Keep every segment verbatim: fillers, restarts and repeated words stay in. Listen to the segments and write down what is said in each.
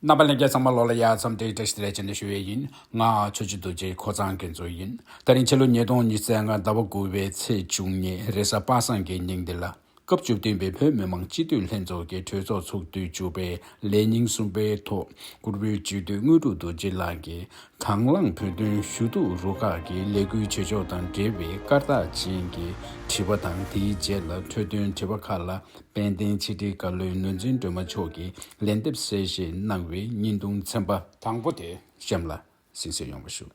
རྣམ་པ་ལྷན་རྒྱས་ཚང་མ་ལོ་ལ་ཡ་མཚམས་འདྲི་བཀྲ་ཤིས་བདེ་ལེགས་བྱས་ནས་ཞུ་ཡས་ཡིན། ང་ཆོས་རྗེ་རྡོ་རྗེ་ཁོ་ཚང་གི་མཛོད་ཡིན། ད་རིང་ཕྱི་ལོ་ཉིས་སྟོང་ཉི་ཤུ་རྩ་ལྔ་ཟླ་བ་དགུ་པའི་ཚེས་བཅུ་གཉིས་རེས་གཟའ་པ་སངས་ཀྱི་ཉིན་འདི་ལ། སྐབས་བཅུ་བདུན་པའི་བོད་མི་མང་སྤྱི་འཐུས་ལྷན་ཚོགས་ཀྱི་གྲོས་ཚོགས་ཚོགས་དུས་བཅུ་པའི་ལས་ཉིན་གསུམ་པའི་ཐོག་སྐུ་སྒེར་སྤྱི་འཐུས་དངོས་གྲུབ་རྡོ་རྗེ་ལགས་ཀྱིས་དང་བླངས་བོད་དོན་ཞུ་གཏུག་རུ་ཁག་གི་ལས་འགུལ་བྱེད་ཕྱོགས་དང་འབྲེལ་བའི་བཀའ་རྟགས་ཅན་གྱི་དྲི་བ་དང་། དེའི་རྗེས་ལ་འཕྲོས་དོན་དྲི་བ་ཁག་ལ་དཔལ་ལྡན་ཕྱི་དྲིལ་བཀའ་བློན་ནོར་འཛིན་སྒྲོལ་མ་མཆོག་གིས་ལན་འདེབས་གསལ་བཤད་གནང་བའི་བརྙན་ཐུང་ཚན་པ་དང་པོ་དེ་གཤམ་ལ་གསན་གཟིགས་ཡོང་བ་ཞུ།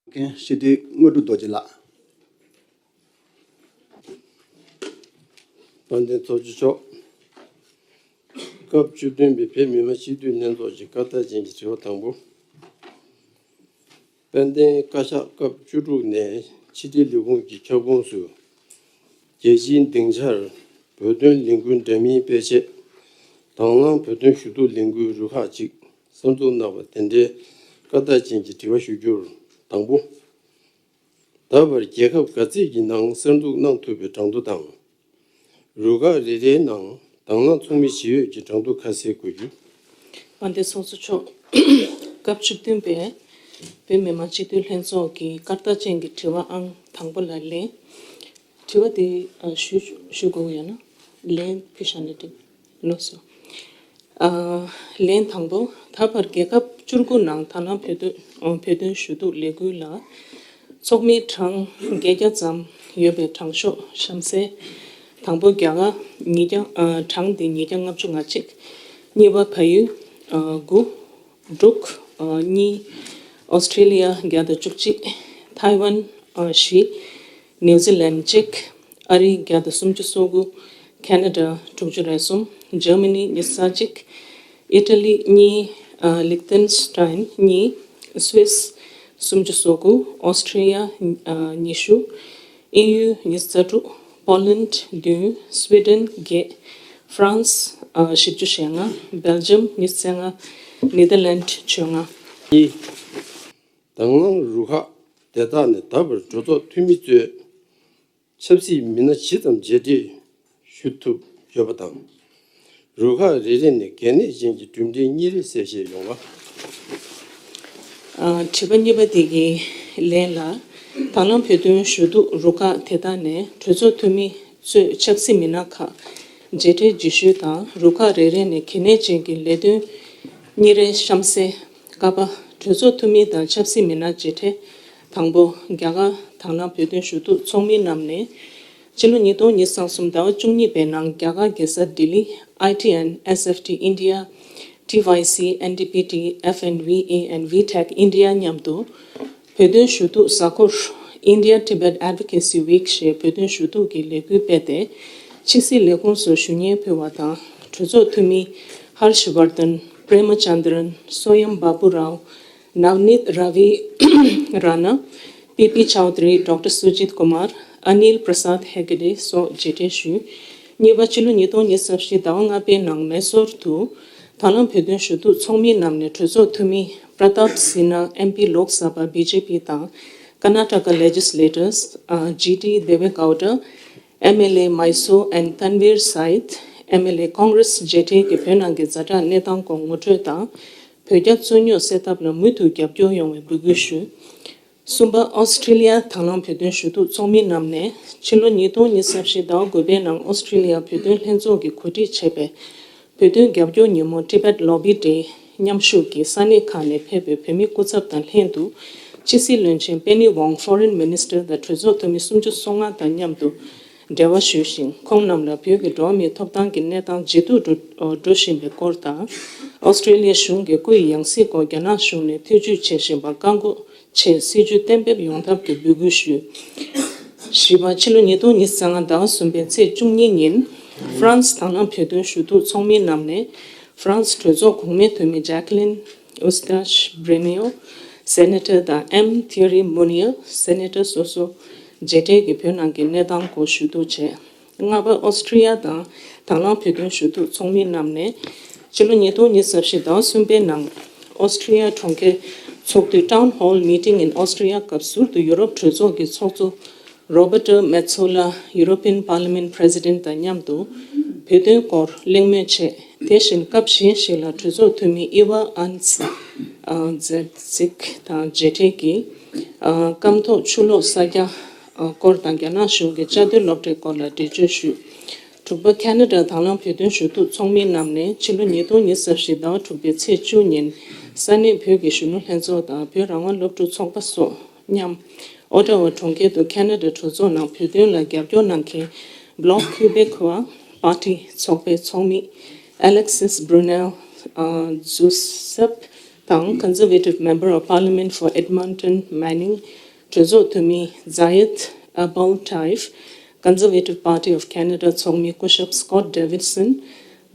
མཁན་སྤྱི་འཐུས་དངོས་གྲུབ་རྡོ་རྗེ་ལགས། དཔལ་ལྡན་ཚོགས་གཙོ་མཆོག་སྐབས་བཅུ་བདུན་པའི་བོད་མི་མང་སྤྱི་འཐུས་ལྷན་ཚོགས་ཀྱི་བཀའ་རྟགས་ཅན་གྱི་དྲི་བ་དང་པོ། དཔལ་ལྡན་བཀའ་ཤག་སྐབས་བཅུ་དྲུག་ནས་ཕྱི་དྲིལ་ལས་ཁུངས་ཀྱི་ཁྱབ་ཁོངས་སུ། རྒྱལ་སྤྱིའི་སྡིངས་ཆར་བོད་དོན་ལས་འགུལ་འདྲ་མིན་སྤེལ་ཆེད། དང་བླངས་བོད་དོན་ཞུ་གཏུག་ལས་འགུལ་རུ་ཁག་ཅིག་གསར་འཛུགས་གནང་བ་དེ་འབྲེལ་བཀའ་རྟགས་ཅན་གྱི་དྲི་བ་ཞུ་རྒྱུར། དང་པོ། ད་བར་རྒྱལ་ཁབ་ག་ཚད་ཀྱི་ནང་གསར་འཛུགས་གནང་ཐུབ་པའི་གྲངས་ཐོ་དང་། རུ་ཁག་རེ་རེའི་ནང་དང་བླངས་ཚོགས་མི་ཇི་ཡོད་ཀྱི་གྲངས་ཐོ་ཁ་གསལ་དགོས་རྒྱུ། དཔལ་ལྡན་ཚོགས་གཙོ་མཆོག་སྐབས་བཅུ་བདུན་པའི་བོད་མི་མང་སྤྱི་འཐུས་ལྷན་ཚོགས་ཀྱི་བཀའ་རྟགས་ཅན་གྱི་དྲི་བ་ཨང་དང་པོ་ལ་ལན། དྲི་བ་དེ་ཨ་ཞུ་ཞུ་དགོས་ཡོད་ན་ལན་ཕུལ་བཞག་ན་འགྲིག་ལགས་སོ། ཨ། ལན་དང་པོ། ད་བར་རྒྱལ་ཁབ་བཅུ་དགུ་ནང་དང་བླངས་བོད་དོན་བོད་དོན་ཞུ་གཏུག་ལས་འགུལ་ལ་ཚོགས་མི་གྲངས་བརྒྱད་བརྒྱ་ཙམ་ཡོད་པའི་གྲངས་ཤོག་གཤམ་གསལ། དང་པོ་རྒྱ་གར་ཉིས་བརྒྱ། ཨ། གྲངས་འདི་ཉིས་བརྒྱ་ལྔ་བཅུ་ང་གཅིག་གཉིས་པ་བལ་ཡུལ། ཨ། དགུ། འབྲུག་ཨ། གཉིས། ཨོ་སི་ཁྲེ་ལི་ཡ་བརྒྱ་དང་བཅུ་གཅིག་ཐའེ་ཝན། ཨ། བཞི། ནིའུ་ཛི་ལན་གཅིག་ཨ་རི་བརྒྱ་དང་སུམ་ཅུ་སོ་དགུ་ཁེ་ན་ཌ་དྲུག་ཅུ་རེ་གསུམ། འཇར་མ་ནི་ཉི་ཤུ་རྩ་གཅིག་ཨི་ཊ་ལི་གཉིས། ཨ། ལིག་ཏེན་སི་ཊེན་གཉིས། སུད་སི་སུམ་ཅུ་སོ་དགུ་ཨོ་སི་ཁྲེ་ལི་ཡ། ཨ། ཉི་ཤུ། དབྱིན་ཡུལ་ཉི་ཤུ་རྩ་དྲུག་པོ་ལན་བདུན། སུའེ་ཌེན་བརྒྱད། ཧྥ་རན་སི། ཨ། བཞི་བཅུ་ཞེ་ལྔ། སྦེལ་ཇམ་ཉི་ཤུ་རྩ་ལྔ། ནེ་དར་ལན་བཅོ་ལྔ། གཉིས། དང་བླངས་རུ་ཁག་དེ་དག་ནས་ད་བར་གྲོས་ཚོགས་འཐུས་མི་གཙོས་ཆབ་སྲིད་མི་སྣ་ཇི་ཙམ་མཇལ་འཕྲད་ཞུ་ཐུབ་ཡོད་པ་དང་། རུ་ཁག་རེ་རེ་ནས་གལ་གནད་ཅན་གྱི་གྲུབ་འབྲས་གཉིས་རེ་གསལ་བཤད་ཡོང་བ། ཨ། དྲི་བ་གཉིས་པ་དེ་གའི་ལན་ལ། དང་བླངས་བོད་དོན་ཞུ་གཏུག་རུ་ཁག་དེ་དག་ནས་གྲོས་ཚོགས་འཐུས་མི་གཙོས་ཆབ་སྲིད་མི་སྣ་ཁག་མཇལ་འཕྲད་བརྗེ་ཞུ་དང་། རུ་ཁག་རེ་རེ་ནས་གལ་གནད་ཅན་གྱི་ལས་དོན་གཉིས་རེ་གཤམ་གསལ། ཀ་པ། གྲོས་ཚོགས་འཐུས་མི་དང་ཆབ་སྲིད་མི་སྣ་མཇལ་འཕྲད། དང་པོ། རྒྱ་གར་དང་བླངས་བོད་དོན་ཞུ་གཏུག་ཚོགས་མི་རྣམས་ནས་ཕྱི་ལོ་ཉིས་སྟོང་ཉི་ཤུ་རྩ་གསུམ་ཟླ་བ་བཅུ་གཉིས་པའི་ནང་རྒྱ་གར་རྒྱལ་ས་ལྡི་ལི། ཨའི་ཊི་ཨེན་ཨེས་ཨེཕ་ཊི་ཨིན་ཌི་ཡ། ཊི་ཝའི་སི། ཨེན་ཌི་པི་ཊི། ཨེཕ་ཨེན་ཝི་ཨེ་and VTAC India མཉམ་དུ་བོད་དོན་ཞུ་གཏུག་གཟའ་འཁོར། India Tibet Advocacy Week ཞེས་བོད་དོན་ཞུ་གཏུག་གི་ལས་འགུལ་སྤེལ་ཏེ། ཕྱི་སྲིད་ལས་ཁུངས་སུ་ཞུ་སྙན་ཕུལ་བ་དང་། གྲོས་ཚོགས་འཐུས་མི་ཧར་ཤི་ཝར་དན། པྲེ་མ་ཅན་དྲན། སོ་ཡམ་བྷ་བུ་རའོ། ནབ་ནིད་ར་བི་ར་ན། པི་པི་ཅའོ་དྲི། ཌོག་ཊར་སུ་ཇིད་ཀུ་མར། ཨ་ནིལ་པྲ་སཱད་ཧེ་ག་ཌེ་སོགས་མཇལ་འཕྲད་ཞུས། གཉིས་པ། ཕྱི་ལོ་ཉིས་སྟོང་ཉི་ཤུ་རྩ་བཞི་ཟླ་བ་ལྔ་པའི་ནང་མེ་སོར་དུ་དང་བླངས་བོད་དོན་ཞུ་གཏུག་ཚོགས་མི་རྣམས་ནས་གྲོས་ཚོགས་འཐུས་མི་པྲ་ཏཱབ་སིན་ཧ། ཨེམ་པི་ལོག་སྦྷ། བི་ཇེ་པི་དང་། ཀར་ན་ཊ་ཀ་ལེ་ཇི་སི་ལེ་ཊར་སི། ཨ། ཇི་ཊི་དེ་ཝེ་གའོ་ཌ། ཨེམ་ཨེལ་ཨེ་མཱི་སོར་ཨེན་ཌི་ཐན་ཝིར་སཱ་ཡིད། ཨེམ་ཨེལ་ཨེ་ཀོང་གྷི་རེ་སི་མཇལ་འཕྲད་ཀྱིས་བོད་ནང་གི་ཛ་དྲག་གནས་སྟངས་སྐོར་ངོ་སྤྲོད་དང་། བོད་རྒྱ་རྩོད་རྙོག་སེལ་ཐབས་ལ་མུ་མཐུད་རྒྱབ་སྐྱོར་ཡོང་བའི་འབོད་སྐུལ་ཞུས། གསུམ་པ། ཨོ་སི་ཁྲི་ལི་ཡ་དང་བླངས་བོད་དོན་ཞུ་གཏུག་ཚོགས་མི་རྣམས་ནས་ཕྱི་ལོ་ཉིས་སྟོང་ཉི་ཤུ་རྩ་བཞི་ཟླ་བ་དགུ་པའི་ནང་ཨོ་སི་ཁྲི་ལི་ཡ་བོད་དོན་ལྷན་ཚོགས་ཀྱིས་གོ་སྒྲིག་བྱས་པའི་བོད་དོན་རྒྱབ་སྐྱོར་ཉིན་མོ་Tibet Lobby Day མཉམ་ཞུགས་ཀྱིས་ས་གནས་ཁག་ནས་ཕེབས་པའི་བོད་མི་སྐུ་ཚབ་དང་ལྷན་དུ། ཕྱི་སྲིད་བློན་ཆེན་པེ་ནི་ཝང་། Foreign Minister དང་གྲོས་ཚོགས་འཐུས་མི་སུམ་ཅུ་སོ་ལྔ་དང་མཉམ་དུ་འབྲེལ་བ་ཞུས་ཤིང་། ཁོང་རྣམས་ལ་བོད་ཀྱི་འགྲོ་བ་མིའི་ཐོབ་ཐང་གི་གནས་སྟངས་ཇེ་སྡུག་འགྲོ་འགྲོ་བཞིན་པའི་སྐོར་དང་། ཨོ་སི་ཁྲི་ལི་ཡ་གཞུང་གིས་སྐུ་ཡི་ཡང་སྲིད་སྐོར་རྒྱ་ནག་གཞུང་ནས་ཐེ་ཇུས་བྱེད་བཞིན་པར་བཀག་འགོག་ཆེད་སྲིད་ཇུས་གཏན་འབེབས་ཡོང་ཐབས་ཀྱི་འབོད་སྐུལ་ཞུས། བཞི་པ། ཕྱི་ལོ་ཉིས་སྟོང་ཉི་ཤུ་རྩ་ལྔ་ཟླ་བ་གསུམ་པའི་ཚེས་བཅུ་གཉིས་ཉིན། ཧྥ་རན་སི་དང་བླངས་བོད་དོན་ཞུ་གཏུག་ཚོགས་མི་རྣམས་ནས་ཧྥ་རན་སི་གྲོས་ཚོགས་གོང་མའི་འཐུས་མི་ཇེ་ཀ་ལིན་ཨུ་སྟ་ཤ་བྷྲེ་མི་ཡོ། སེ་ནེ་ཊར་དང་། ཨེམ་ཐི་ཡེ་རི་མུ་ནི་ཡ། སེ་ནེ་ཊར་སོ་སོ་མཇལ་འཕྲད་ཀྱིས་བོད་ནང་གི་གནས་སྟངས་སྐོར་ཞུ་གཏུག་བྱས། ལྔ་པ། ཨོ་སི་ཁྲི་ལི་ཡ་དང་དང་བླངས་བོད་དོན་ཞུ་གཏུག་ཚོགས་མི་རྣམས་ནས་ཕྱི་ལོ་ཉིས་སྟོང་ཉི་ཤུ་རྩ་བཞི་ཟླ་བ་གསུམ་པའི་ནང་ཨོ་སི་ཁྲི་ལི་ཡ་གྲོང་ཁྱེར་ཚོགས་འདུའི་Town Hall Meeting in Austria སྐབས་ཟུར་དུ་ཡུ་རོབ་གྲོས་ཚོགས་ཀྱི་ཚོགས་གཙོ་རོ་བྷར་ཏོ་མེ་ཚོ་ལ། European Parliament President དང་མཉམ་དུ་བོད་དོན་སྐོར་གླེང་མོལ་ཆེད་ དེ་བཞིན་སྐབས་གཞན་ཞིག་ལ་གྲོས་ཚོགས་འཐུས་མི་ཨི་ཝ་ཨན་ཛེ་ཙིག་དང་མཇལ་འཕྲད་ཀྱིས་སྐམ་ཐོག་ཆུ་ལོག་གསར་རྒྱག་སྐོར་དང་རྒྱ་ནག་གཞུང་གི་བཅའ་སྡོད་སློབ་གྲྭའི་སྐོར་ལ་འགྲེལ་བརྗོད་ཞུས། དྲུག་པ། ཁ་ན་ཌ་དང་བླངས་བོད་དོན་ཞུ་གཏུག་ཚོགས་མིའི་རྣམས་ནས་ཕྱི་ལོ་ཉིས་སྟོང་ཉི་ཤུ་རྩ་བཞི་ཟླ་བ་དྲུག་པའི་ཚེས་བཅུ་ཉིན་ས་གནས་བོད་ཀྱི་གཞོན་ནུ་ལྷན་ཚོགས་དང་བོད་རང་དབང་སློབ་ཕྲུག་ཚོགས་པ་སོགས་མཉམ། ཨོ་ཊ་ཝ་གྲོང་ཁྱེར་དུ་ཁ་ན་ཌ་གྲོས་ཚོགས་ནང་བོད་དོན་ལ་རྒྱབ་སྐྱོར་གནང་མཁན་Bloc Québécois Party ཚོགས་པའི་ཚོགས་མི་Alexis Brunel Joseph དང་Conservative Member of Parliament for Edmonton Manning གྲོས་ཚོགས་འཐུས་མི་Zayed Abaltayev Conservative Party of Canada ཚོགས་མི་སྐུ་ཞབས་Scott Davidson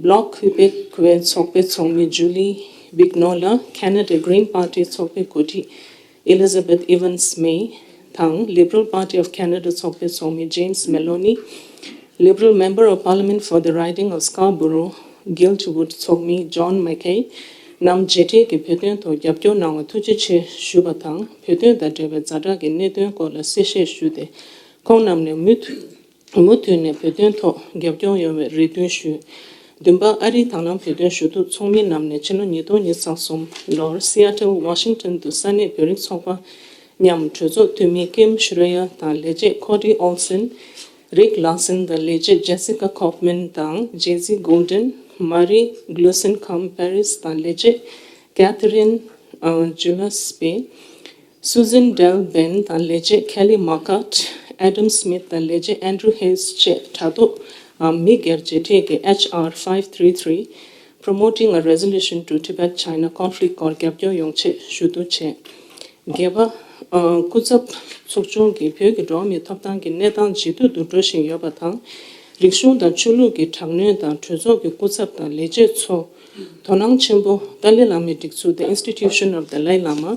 Bloc Québécois ཚོགས་པའི་ཚོགས་མི་Julie Vignola Canada Green Party ཚོགས་པའི་འགོ་ཁྲིད་Elizabeth Evans May དང་Liberal Party of Canada ཚོགས་པའི་ཚོགས་མི་James Maloney Liberal Member of Parliament for the riding of Scarborough Guildwood ཚོགས་མི་John McKay རྣམས་མཇལ་འཕྲད་ཀྱིས་བོད་དོན་ཐོག་རྒྱབ་སྐྱོར་གནང་བར་ཐུགས་རྗེ་ཆེ་ཞུས་པ་དང་། བོད་དོན་དང་འབྲེལ་བའི་ཛ་དྲག་གི་གནད་དོན་སྐོར་ལ་གསལ་བཤད་ཞུས་ཏེ། ཁོང་རྣམས་ནས་མུ་མཐུད་མུ་མཐུད་ནས་བོད་དོན་ཐོག་རྒྱབ་སྐྱོར་ཡོང་བའི་རེ་འདུན་ཞུས། བདུན་པ། ཨ་རིའི་དང་བླངས་བོད་དོན་ཞུ་གཏུག་ཚོགས་མི་རྣམས་ནས་ཕྱི་ལོ་ཉིས་སྟོང་ཉི་ཤུ་རྩ་གསུམ་ལོར་Seattle Washington དུ་ས་གནས་བོད་རིགས་ཚོགས་པ་མཉམ་གྲོས་ཚོགས་འཐུས་མི་Kim Schreyer དང་ལས་བྱེད་Cody Olson Rick Larsen དང་ལས་བྱེད་Jessica Kaufman དང་Jesse Golden Marie Glussenkamp Paris དང་ལས་བྱེད་Catherine Gillespie Susan Delben དང་ལས་བྱེད་Kelly Markert Adam Smith དང་ལས་བྱེད་Andrew Hayes བཅས་དྲ་ཐོག་མི་སྒེར་མཇལ་འཕྲད་ཀྱིས་H R five three three Promoting a Resolution to Tibet-China Conflict སྐོར་རྒྱབ་སྐྱོར་ཡོང་ཆེད་ཞུ་གཏུག་བྱས། བརྒྱད་པ། སྐུ་ཚབ་ཚོགས་ཆུང་གིས་བོད་ཀྱི་འགྲོ་བ་མིའི་ཐོབ་ཐང་གི་གནས་སྟངས་ཇེ་སྡུག་ཏུ་འགྲོ་བཞིན་ཡོད་པ་དང་། རིག་གཞུང་དང་ཆོས་ལུགས་ཀྱི་དྲག་གནོན་དང་གྲོས་ཚོགས་ཀྱི་སྐུ་ཚབ་དང་ལས་བྱེད་ཚོ་དོ་སྣང་ཆེན་པོ་ཏཱ་ལའི་བླ་མའི་སྒྲིག་འཛུགས་The Institution of Dalai Lama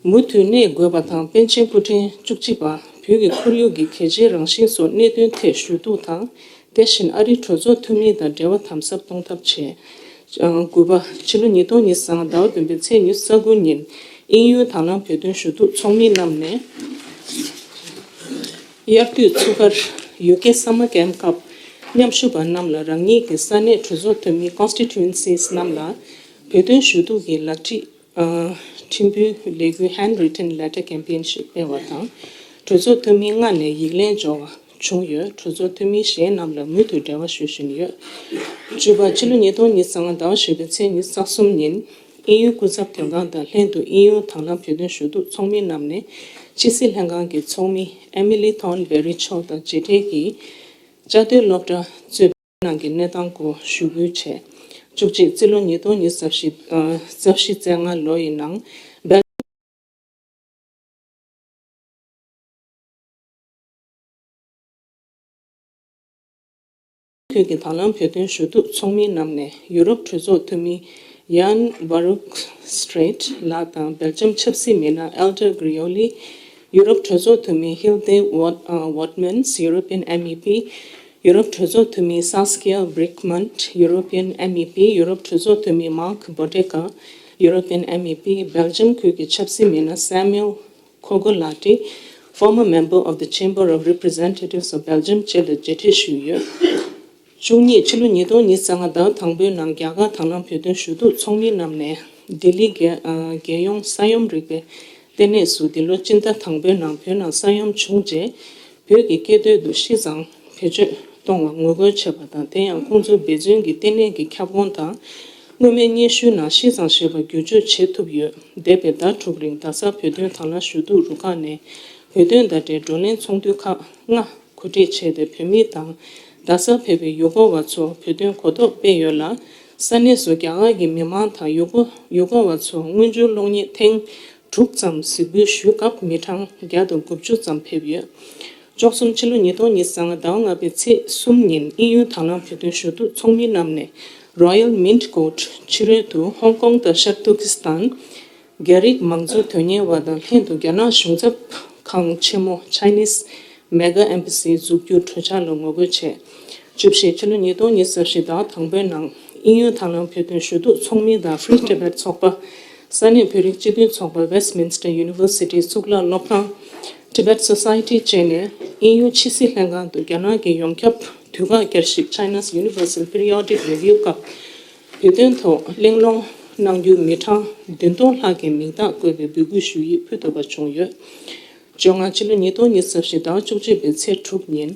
མུ་མཐུད་གནས་དགོས་པ་དང་། པཎ་ཆེན་སྐུ་ཕྲེང་བཅུ་གཅིག་པ་བོད་ཀྱི་ཁོར་ཡུག་གི་གལ་ཆེའི་རང་བཞིན་སོགས་གནད་དོན་ཐད་ཞུ་གཏུག་དང་། དེ་བཞིན་ཨ་རིའི་གྲོས་ཚོགས་འཐུས་མི་དང་འབྲེལ་བ་དམ་ཟབ་གཏོང་ཐབས་བྱས། དགུ་པ། ཕྱི་ལོ་ཉིས་སྟོང་ཉི་ཤུ་རྩ་ལྔ་ཟླ་བ་བདུན་པའི་ཚེས་ཉི་ཤུ་རྩ་དགུ་ཉིན་དབྱིན་ཡུལ་དང་བླངས་བོད་དོན་ཞུ་གཏུག་ཚོགས་མི་རྣམས་ནས་དབྱར་དུས་ཚུགས་ཀར་ཡུ་ཀེ་སམ་མར་ཀེམ་སྐབས་མཉམ་ཞུགས་པ་རྣམས་ལ་རང་ཉིད་ཀྱི་ས་གནས་གྲོས་ཚོགས་འཐུས་མི་Constituencies རྣམས་ལ་བོད་དོན་ཞུ་གཏུག་གི་ལག་བྲིས་ཁྲིམས་དཔོན་ལས་འགུལ་Handwritten Letter Campaign ཞིག་སྤེལ་བ་དང་། གྲོས་ཚོགས་འཐུས་མི་ལྔ་ནས་ཡིག་ལན་འབྱོར་བ་བྱུང་ཡོད། གྲོས་ཚོགས་འཐུས་མི་གཞན་རྣམས་ལ་མུ་མཐུད་འབྲེལ་བ་ཞུ་བཞིན་ཡོད། བཅུ་པ། ཕྱི་ལོ་ཉིས་སྟོང་ཉི་ཤུ་རྩ་ལྔ་ཟླ་བ་བཞི་པའི་ཚེས་ཉི་ཤུ་རྩ་གསུམ་ཉིན་དབྱིན་ཡུལ་སྐུ་ཚབ་དོན་ཁང་དང་ལྷན་དུ་དབྱིན་ཡུལ་དང་བླངས་བོད་དོན་ཞུ་གཏུག་ཚོགས་མི་རྣམས་ནས་ཕྱི་སྲིད་ལྷན་ཁང་གི་ཚོགས་མི་Emily Thornberry མཆོག་དང་མཇལ་འཕྲད་ཀྱིས་བཅའ་སྡོད་སློབ་གྲྭ་གཙོས་ནང་གི་གནས་སྟངས་སྐོར་ཞུ་སྐུལ་བྱས། བཅུ་གཅིག། རྩིས་ལོ་ཉིས་སྟོང་ཉི་ཤུ་རྩ་བཞི་ཨ་རྩ་བཞི་རྩ་ལྔ་ལོ་ཡི་ནང་སྦེལ་ཁུལ་གྱི་དང་བླངས་བོད་དོན་ཞུ་གཏུག་ཚོགས་མི་རྣམས་ནས་ཡུ་རོབ་གྲོས་ཚོགས་འཐུས་མི་Jan Verhofstadt ལགས་དང་སྦེལ་ཇམ་ཆབ་སྲིད་མི་སྣ་Elder Grioli ཡུ་རོབ་གྲོས་ཚོགས་འཐུས་མི་Hilde Wot- ཨ་Wautmans European MEP ཡུ་རོབ་གྲོས་ཚོགས་འཐུས་མི་Saskia Brigmont European MEP ཡུ་རོབ་གྲོས་ཚོགས་འཐུས་མི་Mark Botega European MEP སྦེལ་ཇམ་ཁུལ་གྱི་ཆབ་སྲིད་མི་སྣ་Samuel Kogolati former member of the Chamber of Representatives of Belgium བཅས་ལ་མཇལ་འཕྲད་ཞུས་ཡོད། བཅུ་གཉིས། ཕྱི་ལོ་ཉིས་སྟོང་ཉི་ཤུ་རྩ་ལྔ་ཟླ་བ་དང་པོའི་ནང་རྒྱ་གར་དང་བླངས་བོད་དོན་ཞུ་གཏུག་ཚོགས་མི་རྣམས་ནས་ལྡི་ལི་རྒྱལ་ཨ་རྒྱལ་ཡོངས་ས་ཡོམ་རིག་པའི་ལྟེ་གནས་སུ་འདི་ལོ་སྤྱི་ཟླ་དང་པོའི་ནང་བོད་ནང་ས་ཡོམ་བྱུང་རྗེས་བོད་ཀྱི་སྐད་སྡོད་དུ་ཤི་གཙང་བེད་སྤྱོད་གཏོང་བར་ངོ་རྒོལ་བྱས་པ་དང་། དེ་ཡང་ཁོང་ཚོའི་འབད་བརྩོན་གྱིས་ལྟེ་གནས་ཀྱི་ཁྱབ་ཁོངས་དང་སྔོན་མའི་སྙན་ཞུའི་ནང་ཤི་གཙང་ཞེས་པ་བསྒྱུར་བཅོས་བྱེད་ཐུབ་ཡོད། འདས་པའི་ཟླ་དྲུག་རིང་རྡ་སར་བོད་དོན་དང་བླངས་ཞུ་གཏུག་རུ་ཁག་ནས་བོད་དོན་དང་འབྲེལ་བགྲོ་གླེང་ཚོགས་འདུ་ཁག་ལྔ་གོ་སྒྲིག་བྱས་ཏེ། བོད་མི་དང་རྡ་སར་ཕེབས་པའི་ཡུལ་སྐོར་བ་ཚོར་བོད་དོན་གོ་རྟོགས་སྤེལ་ཡོད་ལ། ས་གནས་སུ་རྒྱ་གར་གྱི་མི་མང་དང་ཡུལ་སྐོར་ཡུལ་སྐོར་བ་ཚོར་དངུལ་འབྱོར་གློག་བརྙན་ཐེངས་དྲུག་ཙམ་གཟིགས་འབུལ་ཞུས་སྐབས་མི་གྲངས་བརྒྱ་དང་དགུ་བཅུ་ཙམ་ཕེབས་ཡོད། བཅུ་གསུམ། ཕྱི་ལོ་ཉིས་སྟོང་ཉི་ཤུ་རྩ་ལྔ་ཟླ་བ་ལྔ་པའི་ཚེས་གསུམ་ཉིན་དབྱིན་ཡུལ་དང་བླངས་བོད་དོན་ཞུ་གཏུག་ཚོགས་མི་རྣམས་ནས་Royal Mint Court ཕྱི་རོལ་དུ་ཧོང་ཀོང་དང་ཤར་ཏུར་ཀི་སི་ཐན། རྒྱ་རིགས་མང་གཙོ་དོན་གཉེར་བ་དང་ལྷན་དུ་རྒྱ་ནག་གཞུང་ཚབ་ཁང་ཆེན་མོ་Chinese Mega Embassy འཛུགས་རྒྱུར་གྲོས་འཆར་ལ་ངོ་རྒོལ་བྱས། བཅུ་བཞི། ཕྱི་ལོ་ཉིས་སྟོང་ཉི་ཤུ་རྩ་བཞི་ཟླ་བ་དང་པོའི་ནང་དབྱིན་ཡུལ་དང་བླངས་བོད་དོན་ཞུ་གཏུག་ཚོགས་མི་དང་Free Tibet ཚོགས་པ། ས་གནས་བོད་རིགས་སྤྱི་མཐུན་ཚོགས་པ། Westminster University གཙུག་ལག་སློབ་ཁང་། Tibet Society བཅས་ནས་དབྱིན་ཡུལ་ཕྱི་སྲིད་ལྷན་ཁང་དུ་རྒྱ་ནག་གི་ཡོངས་ཁྱབ་དུས་བཀག་བསྐྱར་ཞིབ་China's Universal Periodic Review སྐབས་ བོད་དོན་ཐོག་གླེང་སློང་གནང་རྒྱུ་མི་གྲངས་བདུན་སྟོང་ལྷག་གིས་མིང་རྟགས་བཀོད་པའི་འབོད་སྐུལ་ཞུ་ཡིག་ཕུལ་ཐུབ་པ་བྱུང་ཡོད། བཅོ་ལྔ་ཕྱི་ལོ་ཉིས་སྟོང་ཉི་ཤུ་རྩ་བཞི་ཟླ་བ་བཅུ་གཅིག་པའི་ཚེས་དྲུག་ཉིན།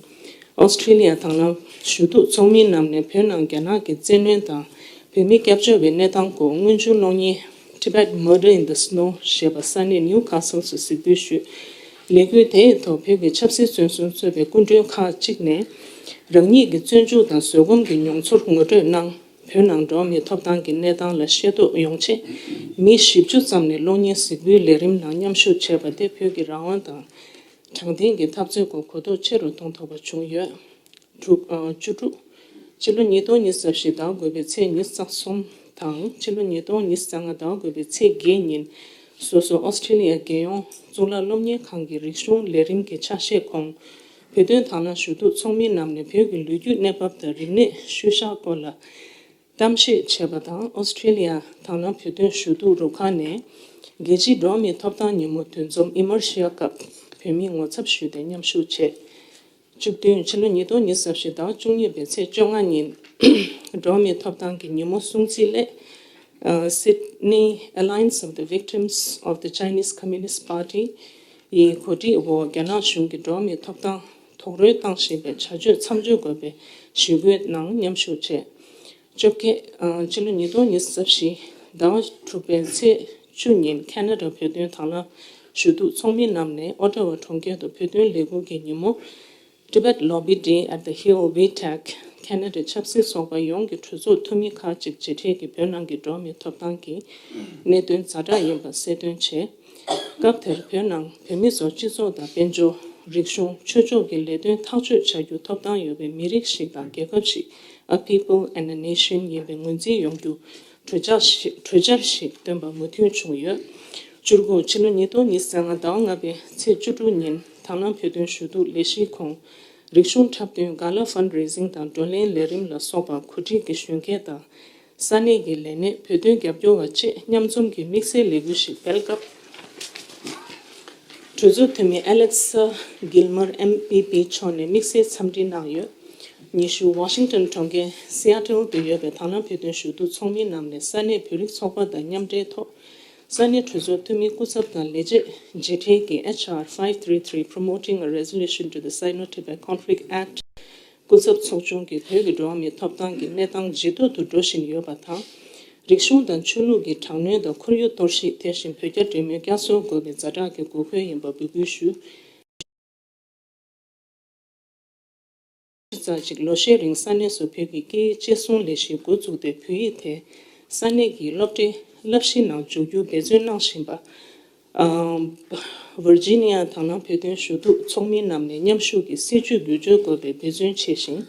ཨོ་སི་ཁྲི་ལི་ཡ་དང་བླངས་ཞུ་གཏུག་ཚོགས་མིའི་ནང་ནས་བོད་ནང་རྒྱ་ནག་གི་བཙན་གནོན་དང་བོད་མི་སྐྱབས་བཅོལ་བའི་གནས་སྟངས་སྐོར་དངོས་བྱུང་གློག་བརྙན་Tibet Murder in the Snow ཞེས་པ་ས་གནས་ནིའུ་ཁ་སལ་སུ་གཟིགས་འབུལ་ཞུས། ལས་འགུལ་དེའི་ཐོག་བོད་ཀྱི་ཆབ་སྲིད་བཙོན་ཟུར་གཙོས་པའི་སྐུ་མགྲོན་ཁག་ཅིག་ནས་རང་ཉིད་ཀྱི་བཙོན་འཇུག་དང་བཟོད་སྒོམ་གྱི་མྱོང་ཚོར་ངོ་སྤྲོད་གནང་། བོད་ནང་འགྲོ་བ་མིའི་ཐོབ་ཐང་གི་གནས་སྟངས་ལ་ཤེས་རྟོགས་ཡོང་ཆེད། མི་བཞི་བཅུ་ཙམ་ནས་གློག་བརྙན་གཟིགས་འབུལ་ལས་རིམ་ནང་མཉམ་ཞུགས་བྱས་པ་དེ་བོད་ཀྱི་རང་དབང་དང་། དྲང་བདེན་གྱི་འཐབ་རྩོད་སྐོར་གོ་རྟོགས་ཆེ་རུ་གཏོང་ཐུབ་པ་བྱུང་ཡོད། དྲུག་ཨ། བཅུ་དྲུག་ཕྱི་ལོ་ཉིས་སྟོང་ཉི་ཤུ་རྩ་བཞི་ཟླ་དགུ་པའི་ཚེས་ཉི་ཤུ་རྩ་གསུམ་དང་ཕྱི་ལོ་ཉིས་སྟོང་ཉི་ཤུ་རྩ་ལྔ་ཟླ་དགུ་པའི་ཚེས་བརྒྱད་ཉིན། སོ་སོ་ཨོ་སི་ཁྲི་ལི་ཡ་རྒྱལ་ཡོངས་གཙུག་ལག་སློབ་གཉེར་ཁང་གི་རིག་གཞུང་ལས་རིམ་གྱི་ཆ་ཤས་ཁོངས། བོད་དོན་དང་བླངས་ཞུ་གཏུག་ཚོགས་མིའི་ནང་ནས་བོད་ཀྱི་ལོ་རྒྱུས་གནས་བབ་དང་རིག་གནས་ཤུལ་བཞག་སྐོར་ལ། གཏམ་བཤད་བྱས་པ་དང་། ཨོ་སི་ཁྲི་ལི་ཡ་དང་བླངས་བོད་དོན་ཞུ་གཏུག་རུ་ཁག་ནས་རྒྱལ་སྤྱིའི་འགྲོ་བ་མིའི་ཐོབ་ཐང་ཉིན་མོ་འདུ་འཛོམས་ཨི་མར་ཤི་ཡ་སྐབས་བོད་མིའི་ངོ་ཚབ་ཞུས་ཏེ་མཉམ་ཞུགས་བྱས། བཅུ་བདུན་ཕྱི་ལོ་ཉིས་སྟོང་ཉི་ཤུ་རྩ་བཞི་ཟླ་བ་བཅུ་གཉིས་པའི་ཚེས་བཅོ་ལྔ་ཉིན། འགྲོ་བ་མིའི་ཐོབ་ཐང་གི་ཉིན་མོ་སྲུང་བརྩི་སླད། ཨ། Sydney Alliance of the Victims of the Chinese Communist Party ཡི་གོ་སྒྲིག་འོག་རྒྱ་ནག་གཞུང་གིས་འགྲོ་བ་མིའི་ཐོབ་ཐང་རྡོག་རོལ་བཏང་བཞིན་པའི་བྱ་སྤྱོད་མཚམས་འཇོག་དགོས་པའི་ཞུ་སྐུལ་ནང་མཉམ་ཞུགས་བྱས། བཅོ་བརྒྱད་ཨ། ཕྱི་ལོ་ཉིས་སྟོང་ཉི་ཤུ་རྩ་བཞི་ཟླ་བ་དྲུག་པའི་ཚེས་བཅུ་ཉིན་ཁ་ན་ཌ་བོད་དོན་དང་བླངས་ཞུ་གཏུག་ཚོགས་མི་རྣམས་ནས་ཨོ་ཊ་ཝ་གྲོང་ཁྱེར་དུ་བོད་དོན་ལས་འགུལ་གྱི་ཉིན་མོ། Tibet Lobby Day at the Hill VTAC ཁ་ན་ཌའི་ཆབ་སྲིད་ཚོགས་པ་ཡོངས་ཀྱི་གྲོས་ཚོགས་འཐུས་མི་ཁག་ཅིག་མཇལ་འཕྲད་ཀྱིས་བོད་ནང་གི་འགྲོ་བ་མིའི་ཐོབ་ཐང་གི་གནད་དོན་ཛ་དྲག་ཡིན་པ་གསལ་སྟོན་བྱས། སྐབས་དེར་བོད་ནང་བོད་མི་ཚོར་སྤྱི་ཚོགས་དང་དཔལ་འབྱོར། རིག་གཞུང་། ཆོས་ཕྱོགས་ཀྱི་ལས་དོན་ཐག་གཅོད་བྱ་རྒྱུ་ཐོབ་ཐང་ཡོད་པའི་མི་རིགས་ཤིག་དང་རྒྱལ་ཁབ་ཤིག A people and a nation ཡིན་པའི་ངོས་འཛིན་ཡོང་རྒྱུ་གྲོས་འཆར་ཞིག་གྲོས་འཆར་ཞིག་བཏོན་པ་མོས་མཐུན་བྱུང་ཡོད། བཅུ་དགུ་ཕྱི་ལོ་ཉིས་སྟོང་ཉི་ཤུ་རྩ་ལྔ་ཟླ་བ་ལྔ་པའི་ཚེས་བཅུ་དྲུག་ཉིན་དང་བླངས་བོད་དོན་ཞུ་གཏུག་ལས་གཞིའི་ཁོངས། རིག་གཞུང་འཁྲབ་སྟོན། ག་ལ་ཕན་རེ་ཟིང་དང་བགྲོ་གླེང་ལས་རིམ་ལ་སོགས་པ་གོ་སྒྲིག་གི་གཞོན་སྐྱེས་དང་། ས་གནས་ཀྱི་ལས་སྣེ། བོད་དོན་རྒྱབ་སྐྱོར་བ་བཅས་མཉམ་འཛོམས་ཀྱིས་དམིགས་བསལ་ལས་འགུལ་ཞིག་སྤེལ་སྐབས། གྲོས་ཚོགས་འཐུས་མི་ཨ་ལེག་ས་གིལ་མར་ཨེམ་པི་པི་མཆོག་ནས་དམིགས་བསལ་འཚམས་འདྲི་གནང་ཡོད། ཉི་ཤུ། ཝ་ཤིང་ཊོན་གྲོང་ཁྱེར་སི་ཨ་ཊལ་དུ་ཡོད་པའི་དང་བླངས་བོད་དོན་ཞུ་གཏུག་ཚོགས་མི་རྣམས་ནས་ས་གནས་བོད་རིགས་ཚོགས་པ་དང་མཉམ་འབྲེལ་ཐོག་ས་གནས་གྲོས་ཚོགས་འཐུས་མི་སྐུ་ཚབ་དང་ལས་བྱེད་མཇལ་འཕྲད་ཀྱིས་H R five three three Promoting a Resolution to the Sino-Tibet Conflict Act སྐུ་ཚབ་ཚོགས་ཆུང་གིས་བོད་ཀྱི་འགྲོ་བ་མིའི་ཐོབ་ཐང་གི་གནས་སྟངས་ཇེ་སྡུག་ཏུ་འགྲོ་བཞིན་ཡོད་པ་དང་། རིག་གཞུང་དང་ཆོས་ལུགས་ཀྱི་དྲག་གནོན་དང་ཁོར་ཡུག་གཏོར་བཤིག་དེ་བཞིན་བོད་རྒྱ་འབྲེལ་མོལ་བསྐྱར་གསོ་དགོས་པའི་ཛ་དྲག་གི་དགོས་མཁོ་ཡིན་པ་འབོད་སྐུལ་ཞུས། ཙམ་ཞིག་ལོ་ཤས་རིང་ས་གནས་སུ་བོད་ཀྱི་སྐད་ཡིག་གཅེས་སྲུང་ལས་གཞི་འགོ་བཙུགས་ཏེ། བོད་ཡིག་དེ་ས་གནས་ཀྱི་སློབ་གྲྭའི་བསླབ་གཞི་ནང་འཇུག་རྒྱུར་འབད་བརྩོན་གནང་བཞིན་པ། ཨ། ཝར་ཇི་ནི་ཡ་དང་བླངས་བོད་དོན་ཞུ་གཏུག་ཚོགས་མི་རྣམས་ནས་མཉམ་ཞུགས་ཀྱིས་སྲིད་བྱུས་བསྒྱུར་བཅོས་དགོས་པའི་འབད་བརྩོན་བྱས་ཤིང་།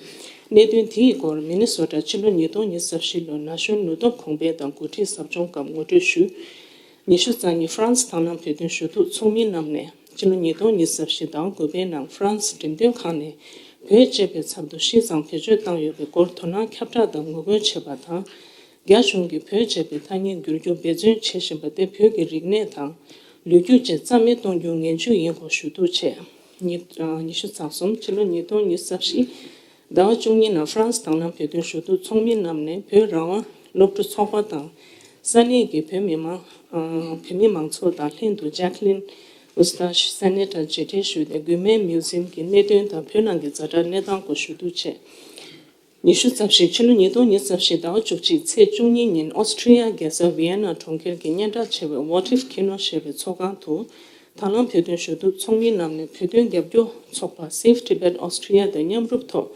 གནད་དོན་དེའི་སྐོར་མི་ནི་སོ་ཊ་ཕྱི་ལོ་ཉིས་སྟོང་ཉི་ཤུ་རྩ་བཞི་ལོའི་ན་གཞོན་ནུ་སྟོབས་གོང་འཕེལ་དང་འགོ་ཁྲིད་ཟབ་སྦྱོང་སྐབས་ངོ་སྤྲོད་ཞུས། ཉི་ཤུ་རྩ་གཉིས་ཧྥ་རན་སི་དང་བླངས་བོད་དོན་ཞུ་གཏུག་ཚོགས་མི་རྣམས་ནས་ཕྱི་ལོ་ཉིས་སྟོང་ཉི་ཤུ་རྩ་བཞི་ཟླ་བ་དགུ་པའི་ནང་ཧྥ་རན་སི་འགྲེམས་སྟོན་ཁང་ནས་བོད་ཅེས་པའི་ཚབ་ཏུ་ཤིས་ཙང་བེད་སྤྱོད་བཏང་ཡོད་པའི་སྐོར་དོ་སྣང་ཁྱབ་བསྒྲགས་དང་ངོ་རྒོལ་བྱས་པ་དང་། རྒྱ་གཞུང་གིས་བོད་ཅེས་པའི་ཐ་སྙད་བསྒྱུར་རྒྱུར་འབད་བརྩོན་བྱེད་བཞིན་པ་དེ་བོད་ཀྱི་རིག་གནས་དང་ལོ་རྒྱུས་བཅས་རྩ་མེད་གཏོང་རྒྱུའི་ངན་ཇུས་ཡིན་སྐོར་ཞུ་གཏུག་བྱས། ཉི་ཉི་ཤུ་རྩ་གསུམ་ཕྱི་ལོ་ཉིས་སྟོང་ཉི་ཤུ་རྩ་བཞི་ཟླ་བ་བཅུ་གཉིས་ནང་ཧྥ་རན་སི་དང་བླངས་བོད་དོན་ཞུ་གཏུག་ཚོགས་མི་རྣམས་ནས་བོད་རང་དབང་སློབ་ཕྲུག་ཚོགས་པ་དང་། ས་གནས་ཀྱི་བོད་མི་མང་། ཨ། བོད་མི་མང་ཚོགས་དང་ལྷན་དུ་ཇེ་ཀ་ལིན་ཨུ་སྟ་ཤི་ས་གནས་གྲྭར་མཇལ་འཕྲད་ཞུས་ཏེ། དགོན་མའི་མིའུ་ཛི་ཡམ་གྱི་གནད་དོན་དང་བོད་ནང་གི་ཛ་དྲག་གནས་སྟངས་སྐོར་ཞུ་གཏུག་བྱས། ཉི་ཤུ་རྩ་བཞི་ཕྱི་ལོ་ཉིས་སྟོང་ཉི་ཤུ་རྩ་བཞི་ཟླ་བ་བཅུ་གཅིག་ཚེས་བཅུ་གཉིས་ཉིན་ཨོ་སི་ཁྲི་ཡ་རྒྱལ་ས་ཝི་ཡེ་ན་གྲོང་ཁྱེར་གྱི་སྙན་གྲགས་ཆེ་བའི་Votive Kino ཞེས་པའི་ཚོགས་ཁང་དུ། དང་བླངས་བོད་དོན་ཞུ་གཏུག་ཚོགས་མི་རྣམས་ནས་བོད་དོན་རྒྱབ་སྐྱོར་ཚོགས་པ་Save Tibet Austria དང་མཉམ་རུབ་ཐོག་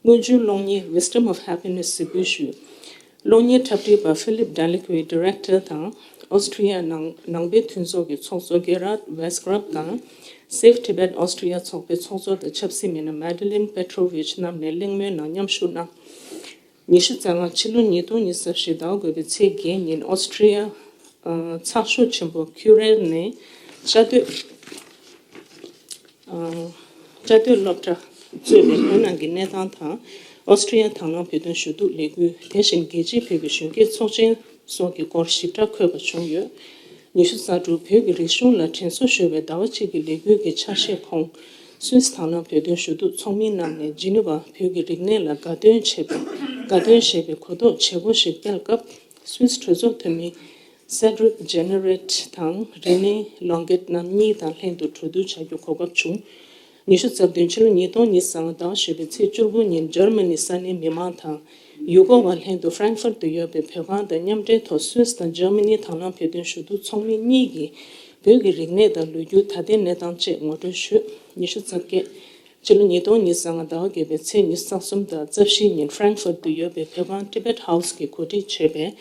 དངོས་བྱུང་གློག་བརྙན་Wisdom of Happiness གཟིགས་འབུལ་ཞུས། གློག་བརྙན་འཁྲབ་ཁྲིད་པ་Philip Deliquy Director དང་ཨོ་སི་ཁྲི་ཡ་ནང་ནང་པའི་མཐུན་ཚོགས་ཀྱི་ཚོགས་གཙོ་Gerard Weisgrab དང་Save Tibet Austria ཚོགས་པའི་ཚོགས་གཙོ་དང་ཆབ་སྲིད་མི་སྣ་Madeleine Petrovich རྣམས་ནས་གླེང་མོལ་ནང་མཉམ་ཞུགས་གནང་། ཉི་ཤུ་རྩ་ལྔ་ཕྱི་ལོ་ཉིས་སྟོང་ཉི་ཤུ་རྩ་བཞི་ཟླ་བ་དགུ་པའི་ཚེས་བརྒྱད་ཉིན་ཨོ་སི་ཁྲི་ཡ། ཨ། ཚགས་ཤོག་ཆེན་པོ་ཁྱུ་རེར་ནས་བཅའ་སྡོད། ཨ། བཅའ་སྡོད་སློབ་གྲྭ་གཙོས་པའི་བོད་ནང་གི་གནས་སྟངས་དང་། ཨོ་སི་ཁྲི་ཡ་དང་བླངས་བོད་དོན་ཞུ་གཏུག་ལས་འགུལ། དེ་བཞིན་རྒྱལ་སྤྱིའི་བོད་ཀྱི་གཞོན་སྐྱེས་ཚོགས་ཆེན་སོགས་ཀྱི་སྐོར་ཞིབ་ཕྲ་འཁོད་པ་བྱུང་ཡོད། ཉི་ཤུ་རྩ་དྲུག་བོད་ཀྱི་རིག་གཞུང་ལ་དྲན་གསོ་ཞུ་བའི་ཟླ་བ་གཅིག་གི་ལས་འགུལ་གྱི་ཆ་ཤས་ཁོངས། སུད་སི་དང་བླངས་བོད་དོན་ཞུ་གཏུག་ཚོགས་མིའི་རྣམས་ནས་ཇི་ནི་ཝ་བོད་ཀྱི་རིག་གནས་ལ་དགའ་སྟོན་བྱེད་པའི་དགའ་སྟོན་ཞེས་པའི་གོ་རྟོགས་བྱེད་སྒོ་ཞིག་སྤེལ་སྐབས། སུད་སི་གྲོས་ཚོགས་འཐུས་མི་Cédric Jenrette དང་René Longuet རྣམ་གཉིས་དང་ལྷན་དུ་གྲོས་བསྡུར་བྱ་རྒྱུ་གོ་སྐབས་བྱུང་། ཉི་ཤུ་རྩ་བདུན་ཕྱི་ལོ་ཉིས་སྟོང་ཉི་ཤུ་རྩ་ལྔ་ཟླ་བ་བཞི་པའི་ཚེས་བཅུ་དགུ་ཉིན་འཇར་མ་ནི་ས་གནས་མི་མང་དང་ཡུལ་སྐོར་བ་ལྷན་དུ་Frankfurt དུ་ཡོད་པའི་བོད་ཁང་དང་མཉམ་འབྲེལ་ཐོག་སུད་སི་དང་འཇར་མ་ནི་དང་བླངས་བོད་དོན་ཞུ་གཏུག་ཚོགས་མི་གཉིས་ཀྱིས་བོད་ཀྱི་རིག་གནས་དང་ལོ་རྒྱུས། ད་ལྟའི་གནས་སྟངས་བཅས་ངོ་སྤྲོད་ཞུས། ཉི་ཤུ་རྩ་བརྒྱད་ཕྱི་ལོ་ཉིས་སྟོང་ཉི་ཤུ་རྩ་ལྔ་ཟླ་བ་བརྒྱད་པའི་ཚེས་ཉི་ཤུ་རྩ་གསུམ་དང་རྩ་བཞི་ཉིན་Frankfurt དུ་ཡོད་པའི་བོད་ཁང་Tibet House གིས་གོ་སྒྲིག་བྱས་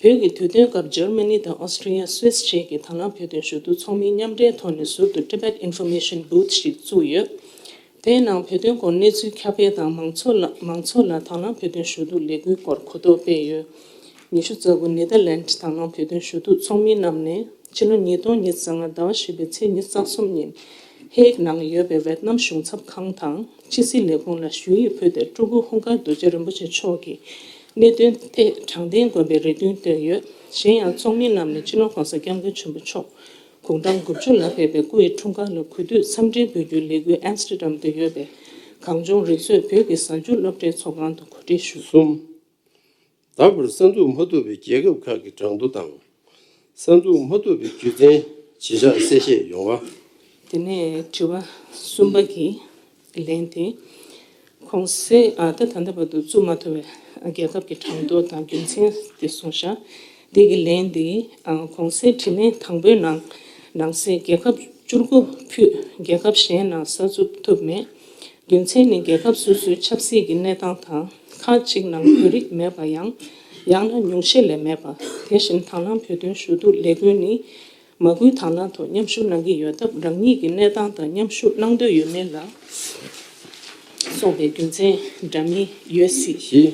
པའི་བོད་ཀྱི་དུས་སྟོན་སྐབས་འཇར་མ་ནི་དང་ཨོ་སི་ཀྲི་ཡ། སུད་སི་བཅས་ཀྱི་དང་བླངས་བོད་དོན་ཞུ་གཏུག་ཚོགས་མིའི་མཉམ་འབྲེལ་ཐོག་ནས་ཟུར་དུ་Tibet Information Booth ཞིག་བཙུགས་ཡོད། དེའི་ནང་བོད་དོན་སྐོར་གནས་ཚུལ་ཁྱབ་སྤེལ་དང་མང་ཚོགས་ལ་མང་ཚོགས་ལ་དང་བླངས་བོད་དོན་ཞུ་གཏུག་ལས་འགུལ་སྐོར་གོ་རྟོགས་སྤེལ་ཡོད། ཉི་ཤུ་རྩ་དགུ་ནེ་དར་ལེནཌ་དང་བླངས་བོད་དོན་ཞུ་གཏུག་ཚོགས་མིའི་རྣམས་ནས་ཕྱི་ལོ་ཉིས་སྟོང་ཉི་ཤུ་རྩ་ལྔ་ཟླ་བ་བཞི་པའི་ཚེས་ཉི་ཤུ་རྩ་གསུམ་ཉིན་ཧེག་ནང་ཡོད་པའི་ཝེད་ནམ་གཞུང་ཚབ་ཁང་དང་ཕྱི་སྲིད་ལས་ཁུངས་ལ་ཞུ་ཡིག་ཕུལ་ཏེ། སྤྲུལ་སྐུ་ཧུན་དཀར་རྡོ་རྗེ་རིན་པོ་ཆེ་མཆོག་གིས་གནད་དོན་ཐད་དྲང་བདེན་དགོས་པའི་རེ་འདུན་བཏོན་ཡོད། གཞན་ཡང་ཚོགས་མི་རྣམས་ནས་སྤྱི་ནོར་༸གོང་ས་༸སྐྱབས་མགོན་ཆེན་པོ་མཆོག་དགུང་གྲངས་དགུ་བཅུ་ལ་ཕེབས་པའི་སྐུ་ཡི་འཁྲུངས་སྐར་ལ་གུས་འདུད་འཚམས་འདྲི་འབུལ་རྒྱུའི་ལས་འགུལ་ཨེམ་སི་ཊར་ཌམ་དུ་ཡོད་པའི་གངས་ལྗོངས་རིག་མཛོད་བོད་ཀྱི་གཟའ་མཇུག་སློབ་གྲྭའི་ཚོགས་ཁང་དུ་གོ་སྒྲིག་ཞུས། གསུམ། ད་བར་གསར་འཛུགས་མ་ཐུབ་པའི་རྒྱལ་ཁབ་ཁག་གི་གྲངས་ཐོ་དང་། གསར་འཛུགས་མ་ཐུབ་པའི་རྒྱུ་མཚན་ཇི་ཆགས་གསལ་བཤད་ཡོང་བ། དེ་ནས་དྲི་བ་གསུམ་པ་གི་ལན་དེ། གོང་གསལ་ཨ་ད་ད་ལྟ་བར་དུ་བཙུགས་མ་ཐུབ་པའི་རྒྱལ་ཁབ་ཀྱི་གྲངས་ཐོ་དང་རྒྱུ་མཚན་དེ་གསུངས་ཤག་དེ་གི་ལན་དེ་ཨ་གོང་གསལ་དྲིས་ལན་དང་པོའི་ནང་ནང་གསེས་རྒྱལ་ཁབ་བཅུ་དགུ་ཕུད་རྒྱལ་ཁབ་གཞན་ནང་གསར་འཛུགས་ཐུབ་མེད། རྒྱུ་མཚན་ནི་རྒྱལ་ཁབ་སོ་སོའི་ཆབ་སྲིད་ཀྱི་གནས་སྟངས་དང་ཁག་ཅིག་ནང་བོད་རིགས་མེད་པ་ཡང་ཡང་ན་ཉུང་ཤས་ལས་མེད་པ། དེ་བཞིན་དང་བླངས་བོད་དོན་ཞུ་གཏུག་ལས་འགུལ་ནི་མ་སྐུལ་དང་བླངས་ཐོག་མཉམ་ཞུགས་གནང་གི་ཡོད་སྟབས། རང་ཉིད་ཀྱི་གནས་སྟངས་དང་མཉམ་ཞུགས་གནང་འདོད་ཡོད་མེད་ལ་སོགས་པའི་རྒྱུ་མཚན་འདྲ་མིན་ཡོད་སྲིད། བཞི།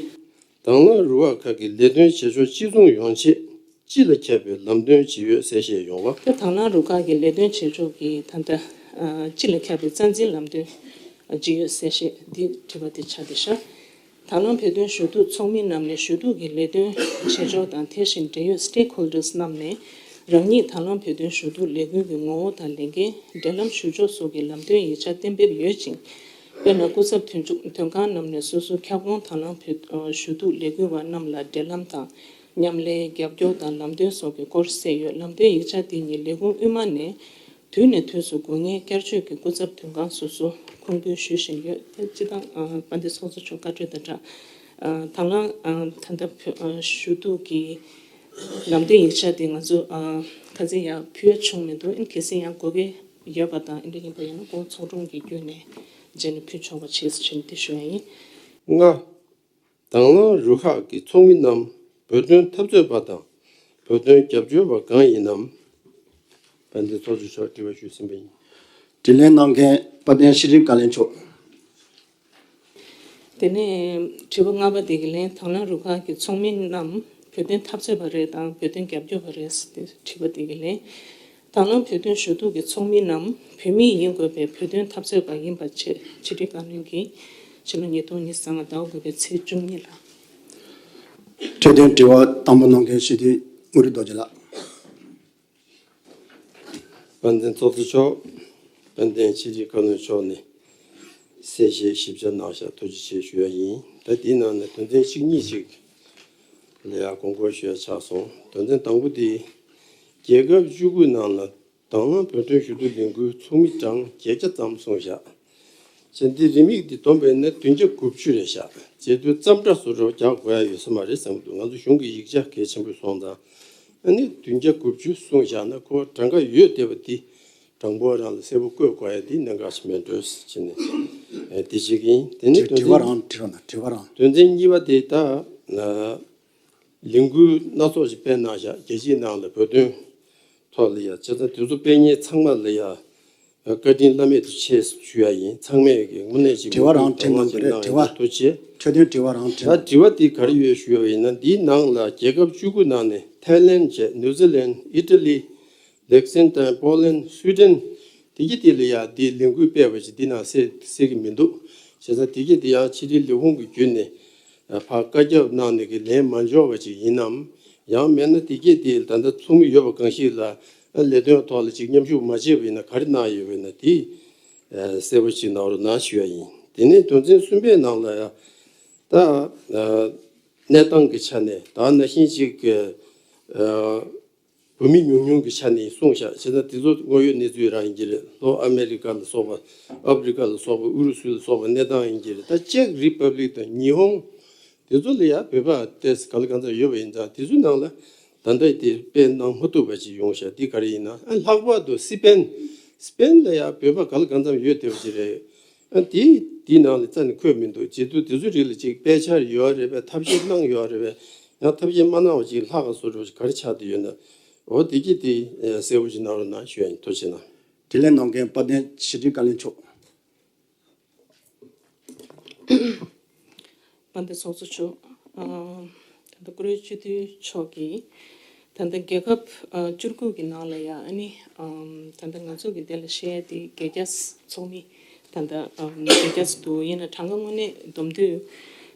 དང་བླངས་རུ་ཁག་གི་ལས་དོན་བྱེད་ཕྱོགས་གཅིག་མཚུངས་ཡོང་ཆེད་སྤྱི་ལ་ཁྱབ་པའི་ལམ་སྟོན་ཇི་ཡོད་གསལ་བཤད་ཡོང་བ། ད་དང་བླངས་རུ་ཁག་གི་ལས་དོན་བྱེད་ཕྱོགས་ཀྱི་ད་ལྟ་ཨ་སྤྱི་ལ་ཁྱབ་པའི་རྩ་འཛིན་ལམ་སྟོན་ཇི་ཡོད་གསལ་བཤད་འདི་དྲི་བ་དེ་ཆགས་བསྡད་ཤག་དང་བླངས་བོད་དོན་ཞུ་གཏུག་ཚོགས་མི་རྣམས་ནས་ཞུ་གཏུག་གི་ལས་དོན་བྱེད་ཕྱོགས་དང་། དེ་བཞིན་འབྲེལ་ཡོད་stakeholders རྣམས་ནས་རང་ཉིད་དང་བླངས་བོད་དོན་ཞུ་གཏུག་ལས་འགུལ་གྱི་ངོ་བོ་དང་ལས་འགན། འབྲེལ་ལམ་ཞུ་ཕྱོགས་སོགས་ཀྱི་ལམ་སྟོན་ཡིག་ཆ་གཏན་འབེབས་ཡོད་ཅིང་། དཔེར་ན། སྐུ་ཚབ་དོན་གཅོད་དོན་ཁང་རྣམས་ནས་སོ་སོའི་ཁྱབ་ཁོངས་དང་བླངས་བོད་ཞུ་གཏུག་ལས་འགུལ་བ་རྣམས་ལ་འབྲེལ་ལམ་དང་མཉམ་ལས། རྒྱབ་སྐྱོར་དང་ལམ་སྟོན་སོགས་ཀྱི་སྐོར་གསལ་ཡོད། ལམ་སྟོན་ཡིག་ཆ་དེ་ཉིད་ལས་ཁུངས་དབུས་མ་ནས་དུས་ནས་དུས་སུ་དགོས་ངེས་བསྐྱར་བཅོས་ཀྱིས་སྐུ་ཚབ་དོན་ཁང་སོ་སོར་ཁུངས་འདུན་ཞུ་བཞིན་ཡོད། སྤྱི་བཏང་ཨ་དཔལ་ལྡན་ཚོགས་གཙོ་མཆོག་བཀའ་འཁྲོལ་དང་སྦྲགས། ཨ་དང་བླངས་ཨ་ད་ལྟ་བོད་ཨ་ཞུ་གཏུག་གི་ལམ་སྟོན་ཡིག་ཆ་དེ་ང་ཚོ་ཨ་ཁ་སང་ཡང་ཕུལ་ཡ་བྱུང་མི་འདུག་ཨིན། གལ་སྲིད་ཡང་དགོས་ཀྱི་ཡོད་པ་དང་ཨིན་འདྲ་ཡིན་པ་ཡིན་ན། ཁོང་ཚོགས་དྲུང་གི་བརྒྱུད་ནས་རྗེས་ནས་ཕུལ་ཆོག་པ་བྱེད་ཟེར་ནས་དེ་ཞུ་ཡ་ཡིན། ལྔ། དང་བླངས་རུ་ཁག་གི་ཚོགས་མི་རྣམས་བོད་དོན་འཐབ་རྩོད་པ་དང་བོད་དོན་རྒྱབ་སྐྱོར་བ་གང་ཡིན་ནམ། དཔལ་ལྡན་ཚོགས་གཙོ་མཆོག་དྲི་བ་ཞུས་ཟིན་པ་ཡིན། དྲིས་ལན་གནང་མཁན་དཔལ་ལྡན་ཤེས་རིག་བཀའ་བློན་མཆོག་དེ་ནས་དྲི་བ་ལྔ་པ་དེ་གི་ལན། དང་བླངས་རུ་ཁག་གི་ཚོགས་མི་རྣམས་བོད་དོན་འཐབ་རྩོད་པ་རེད་དམ་བོད་དོན་རྒྱབ་སྐྱོར་བ་རེད་ཟེར་ཏེ་དྲི་བ་དེ་གི་ལན། དང་བླངས་བོད་དོན་ཞུ་གཏུག་གི་ཚོགས་མི་རྣམས་བོད་མི་ཡིན་དགོས་པའི་བོད་དོན་འཐབ་རྩོད་པ་ཡིན་པ་བཅས་ཕྱི་དྲིལ་བཀའ་བློན་གྱིས་ཕྱི་ལོ་ཉིས་སྟོང་ཉི་ཤུ་རྩ་ལྔ་ཟླ་བ་དགུ་པའི་ཚེས་བཅུ་གཉིས་ལ། འཕྲོད་བསྟེན་དྲི་བ་དང་པོ་གནང་མཁན་སྤྱི་འཐུས་དངོས་གྲུབ་རྡོ་རྗེ་ལགས། དཔལ་ལྡན་ཚོགས་གཙོ་མཆོག་དཔལ་ལྡན་ཕྱི་དྲིལ་བཀའ་བློན་མཆོག་ནས་གསལ་བཤད་ཞིབ་ཆ་གནང་ཤག་ཐུགས་རྗེ་ཆེ་ཞུ་ཡ་ཡིན། ད་དེའི་ནང་ནས་དོན་ཚན་གཅིག་གཉིས་ཅིག་ལ་ཡ་དགོངས་སྐོར་ཞུ་ཡ་ཆགས་སོང་། དོན་ཚན་དང་པོ་དེ། རྒྱལ་ཁབ་བཅུ་དགུ་ནང་ལ་དང་བླངས་བོད་དོན་ཞུ་གཏུག་ལས་འགུལ་ཚོགས་མི་གྲངས་བརྒྱད་བརྒྱ་ཙམ་གསུངས་ཤག་བྱས་འདི་རེའུ་མིག་འདི་བསྡོམས་པས་ན་བདུན་བརྒྱ་དགུ་བཅུ་རེད་ཤག་བྱས་དུས་ཙམ་སྒྲ་བཟོ་འདྲ་རྒྱག་དགོས་ཡ་ཡོད་ས་མ་རེད་བསམ་གྱི་འདུག་ང་ཚོ་གཞུང་གི་ཡིག་ཆ་གལ་ཆེན་པོ་སོང་ཙང་། ཨ་ནི་བདུན་བརྒྱ་དགུ་བཅུ་གསུངས་བཞག་ན་ཁོ་གྲངས་ཀ་ཡོད་བསྡད་པ་འདི་དྲང་པོ་རང་ལ་གསལ་པོ་བཀོད་དགོས་ཡ་འདི་གནད་འགག་ཅིག་མེད་འགྲོ་ཟེར་བྱས་ནས་ཨེ་འདི་བྱེད་ཀྱི་ཡིན། དེ་ནི་དྲི་དྲི་བ་དོན་རང་དྲི་རོགས་གནང་། དྲི་བ་རང་། དོན་ཚན་གཉིས་པ་དེ་ད་ལས་འགུལ་སྣ་ཚོགས་ཤིག་སྤེལ་གནང་བཞག་རྒྱལ་སྤྱིའི་ནང་ལ་བོད་དོན་ཐོག་ལ་ཡ་བྱས་ཙང་དེ་ཚོ་སྤེལ་མཁན་ཚང་མ་ལ་ཡ་བཀའ་དྲིན་བླ་མེད་དུ་ཆེ་ཞུ་ཡ་ཡིན། ཚང་མས་ཀྱི་དངོས་གནས་ཅིག་དྲི་བ་རང་དྲི་གནང་དགོས་རེད། དྲི་བ་ཐུགས་རྗེ་ཆེ། འཕྲོད་བསྟེན་དྲི་བ་རང་དྲི། ད་དྲི་བ་དེ་ག་རེ་ཡོད་ཞུ་ཡ་ཡིན་ན། འདིའི་ནང་ལ་རྒྱལ་ཁབ་བཅུ་དགུ་ནང་ནས་ཐའི་ལན་བྱས། ནིའུ་ཛི་ལན། ཨི་ཊ་ལི། ལེག་སེན་ཊོན། པོ་ལན། སུའི་ཌེན། དེ་གི་དེ་ལ་ཡ་དེ་ལས་འགུལ་སྤེལ་བ་ཞིག་འདི་ནང་གསལ་གསལ་གི་མི་འདུག་བྱས་ཙང་དེ་གི་དེ་ཡང་ཕྱི་དྲིལ་ལས་ཁུངས་ཀྱི་བརྒྱུད་ནས་ཕར་བཀའ་ཁྱབ་གནང་ནས་གི་ལན་མ་འབྱོར་བ་ཅིག་ཡིན་ནམ། ཡང་མེད་ན་དེ་གི་དེ་ད་ལྟ་ཚོགས་མི་ཡོད་པ་གང་ཞིག་ལ་ལས་དོན་ཐོག་ལ་ཅིག་མཉམ་ཞུགས་མ་བྱས་པ་ཡིན་ན་ག་རེ་གནང་ཡོད་པ་ཡིན་ན་དེ་ གསལ་པོ་ཅིག་གནང་རོགས་གནང་ཞུ་ཡ་ཡིན། དེ་ནས་དོན་ཚན་གསུམ་པའི་ནང་ལ་ཡང་ད་གནས་སྟངས་ཀྱི་ཆ་ནས་ད་ནང་བཞིན་ཅིག་བོད་མི་ཉུང་ཉུང་གི་ཆ་ནས་གསུངས་ཤག་བྱས་ཙང་དེ་ཚོ་དངོས་ཡོད་གནས་ཚུལ་རང་ཡིན་གྱི་རེད། ལྷོ་ཨ་མེ་རི་ཀ་ལ་སོགས་པ། ཨབ་རི་ཀ་ལ་སོགས་པ། ཨུ་རུ་སུ་ལ་སོགས་པ་གནས་སྟངས་ཡིན་གྱི་རེད། ད་ཅེག་རི་པབ་ལིག་དང་ཉི་ཧོང་དེ་ཚོ་ལ་ཡང་བོད་པ་ཏོག་ཙམ་ག་ལ་གང་འཚམ་ཡོད་པ་ཡིན་ཙང་དེ་ཚོའི་ནང་ལ་ད་ལྟ་དེ་དཔེ་གནང་མ་ཐུབ་པ་ཅིག་ཡོང་ཤག་དེ་ག་རེ་ཡིན་ན། ཨ་ལྷག་པར་དུ་སི་པན། སི་པན་ལ་ཡང་བོད་པ་ག་ལ་གང་འཚམ་ཡོད་བསྡད་པ་ཅིག་རེད། ཨ་དེ་དེའི་ནང་ལ་རྩ་ནས་འཁོད་མི་འདུག་བྱས་དུས་དེ་ཚོའི་རིགས་ལ་ཅིག་དཔེ་ཆ་ཡོད་རེད་པས། ཐབས་ཤེས་གནང་ཡོད་རེད་པས། ཡང་ཐབས་ཤེས་མ་གནང་བ་ཅིག་ལྷག་ག་བཟོ་འདྲ་ག་རེ་ཆགས་བསྡད་ཡོད་ན། འོ་དེ་གྱིས་དེ་གསལ་པོ་ཅིག་གནང་རོགས་གནང་ཞུ་ཡ་ཡིན། ཐུགས་རྗེ་གནང་། དྲིས་ལན་གནང་མཁན་དཔལ་ལྡན་ཕྱི་དྲིལ་བཀའ་བློན་མཆོག་དཔལ་ལྡན་ཚོགས་གཙོ་མཆོག་ཨ་ད་ལྟ་བཀུར་འོས་སྤྱི་འཐུས་མཆོག་གིས་ད་ལྟ་རྒྱལ་ཁབ་ཨ་བཅུ་དགུ་གི་ནང་ལ་ཡང་ཨ་ནི་ཨམ་ད་ལྟ་ང་ཚོ་གི་དེ་ལ་བཤད་དེ་བརྒྱད་བརྒྱ་ཚོགས་མི་ད་ལྟ་ཨམ་བརྒྱད་བརྒྱ་ཙམ་འདུག་ཡིན་ན་གྲངས་ཀ་དངོས་གནས་བསྡོམས་དུས་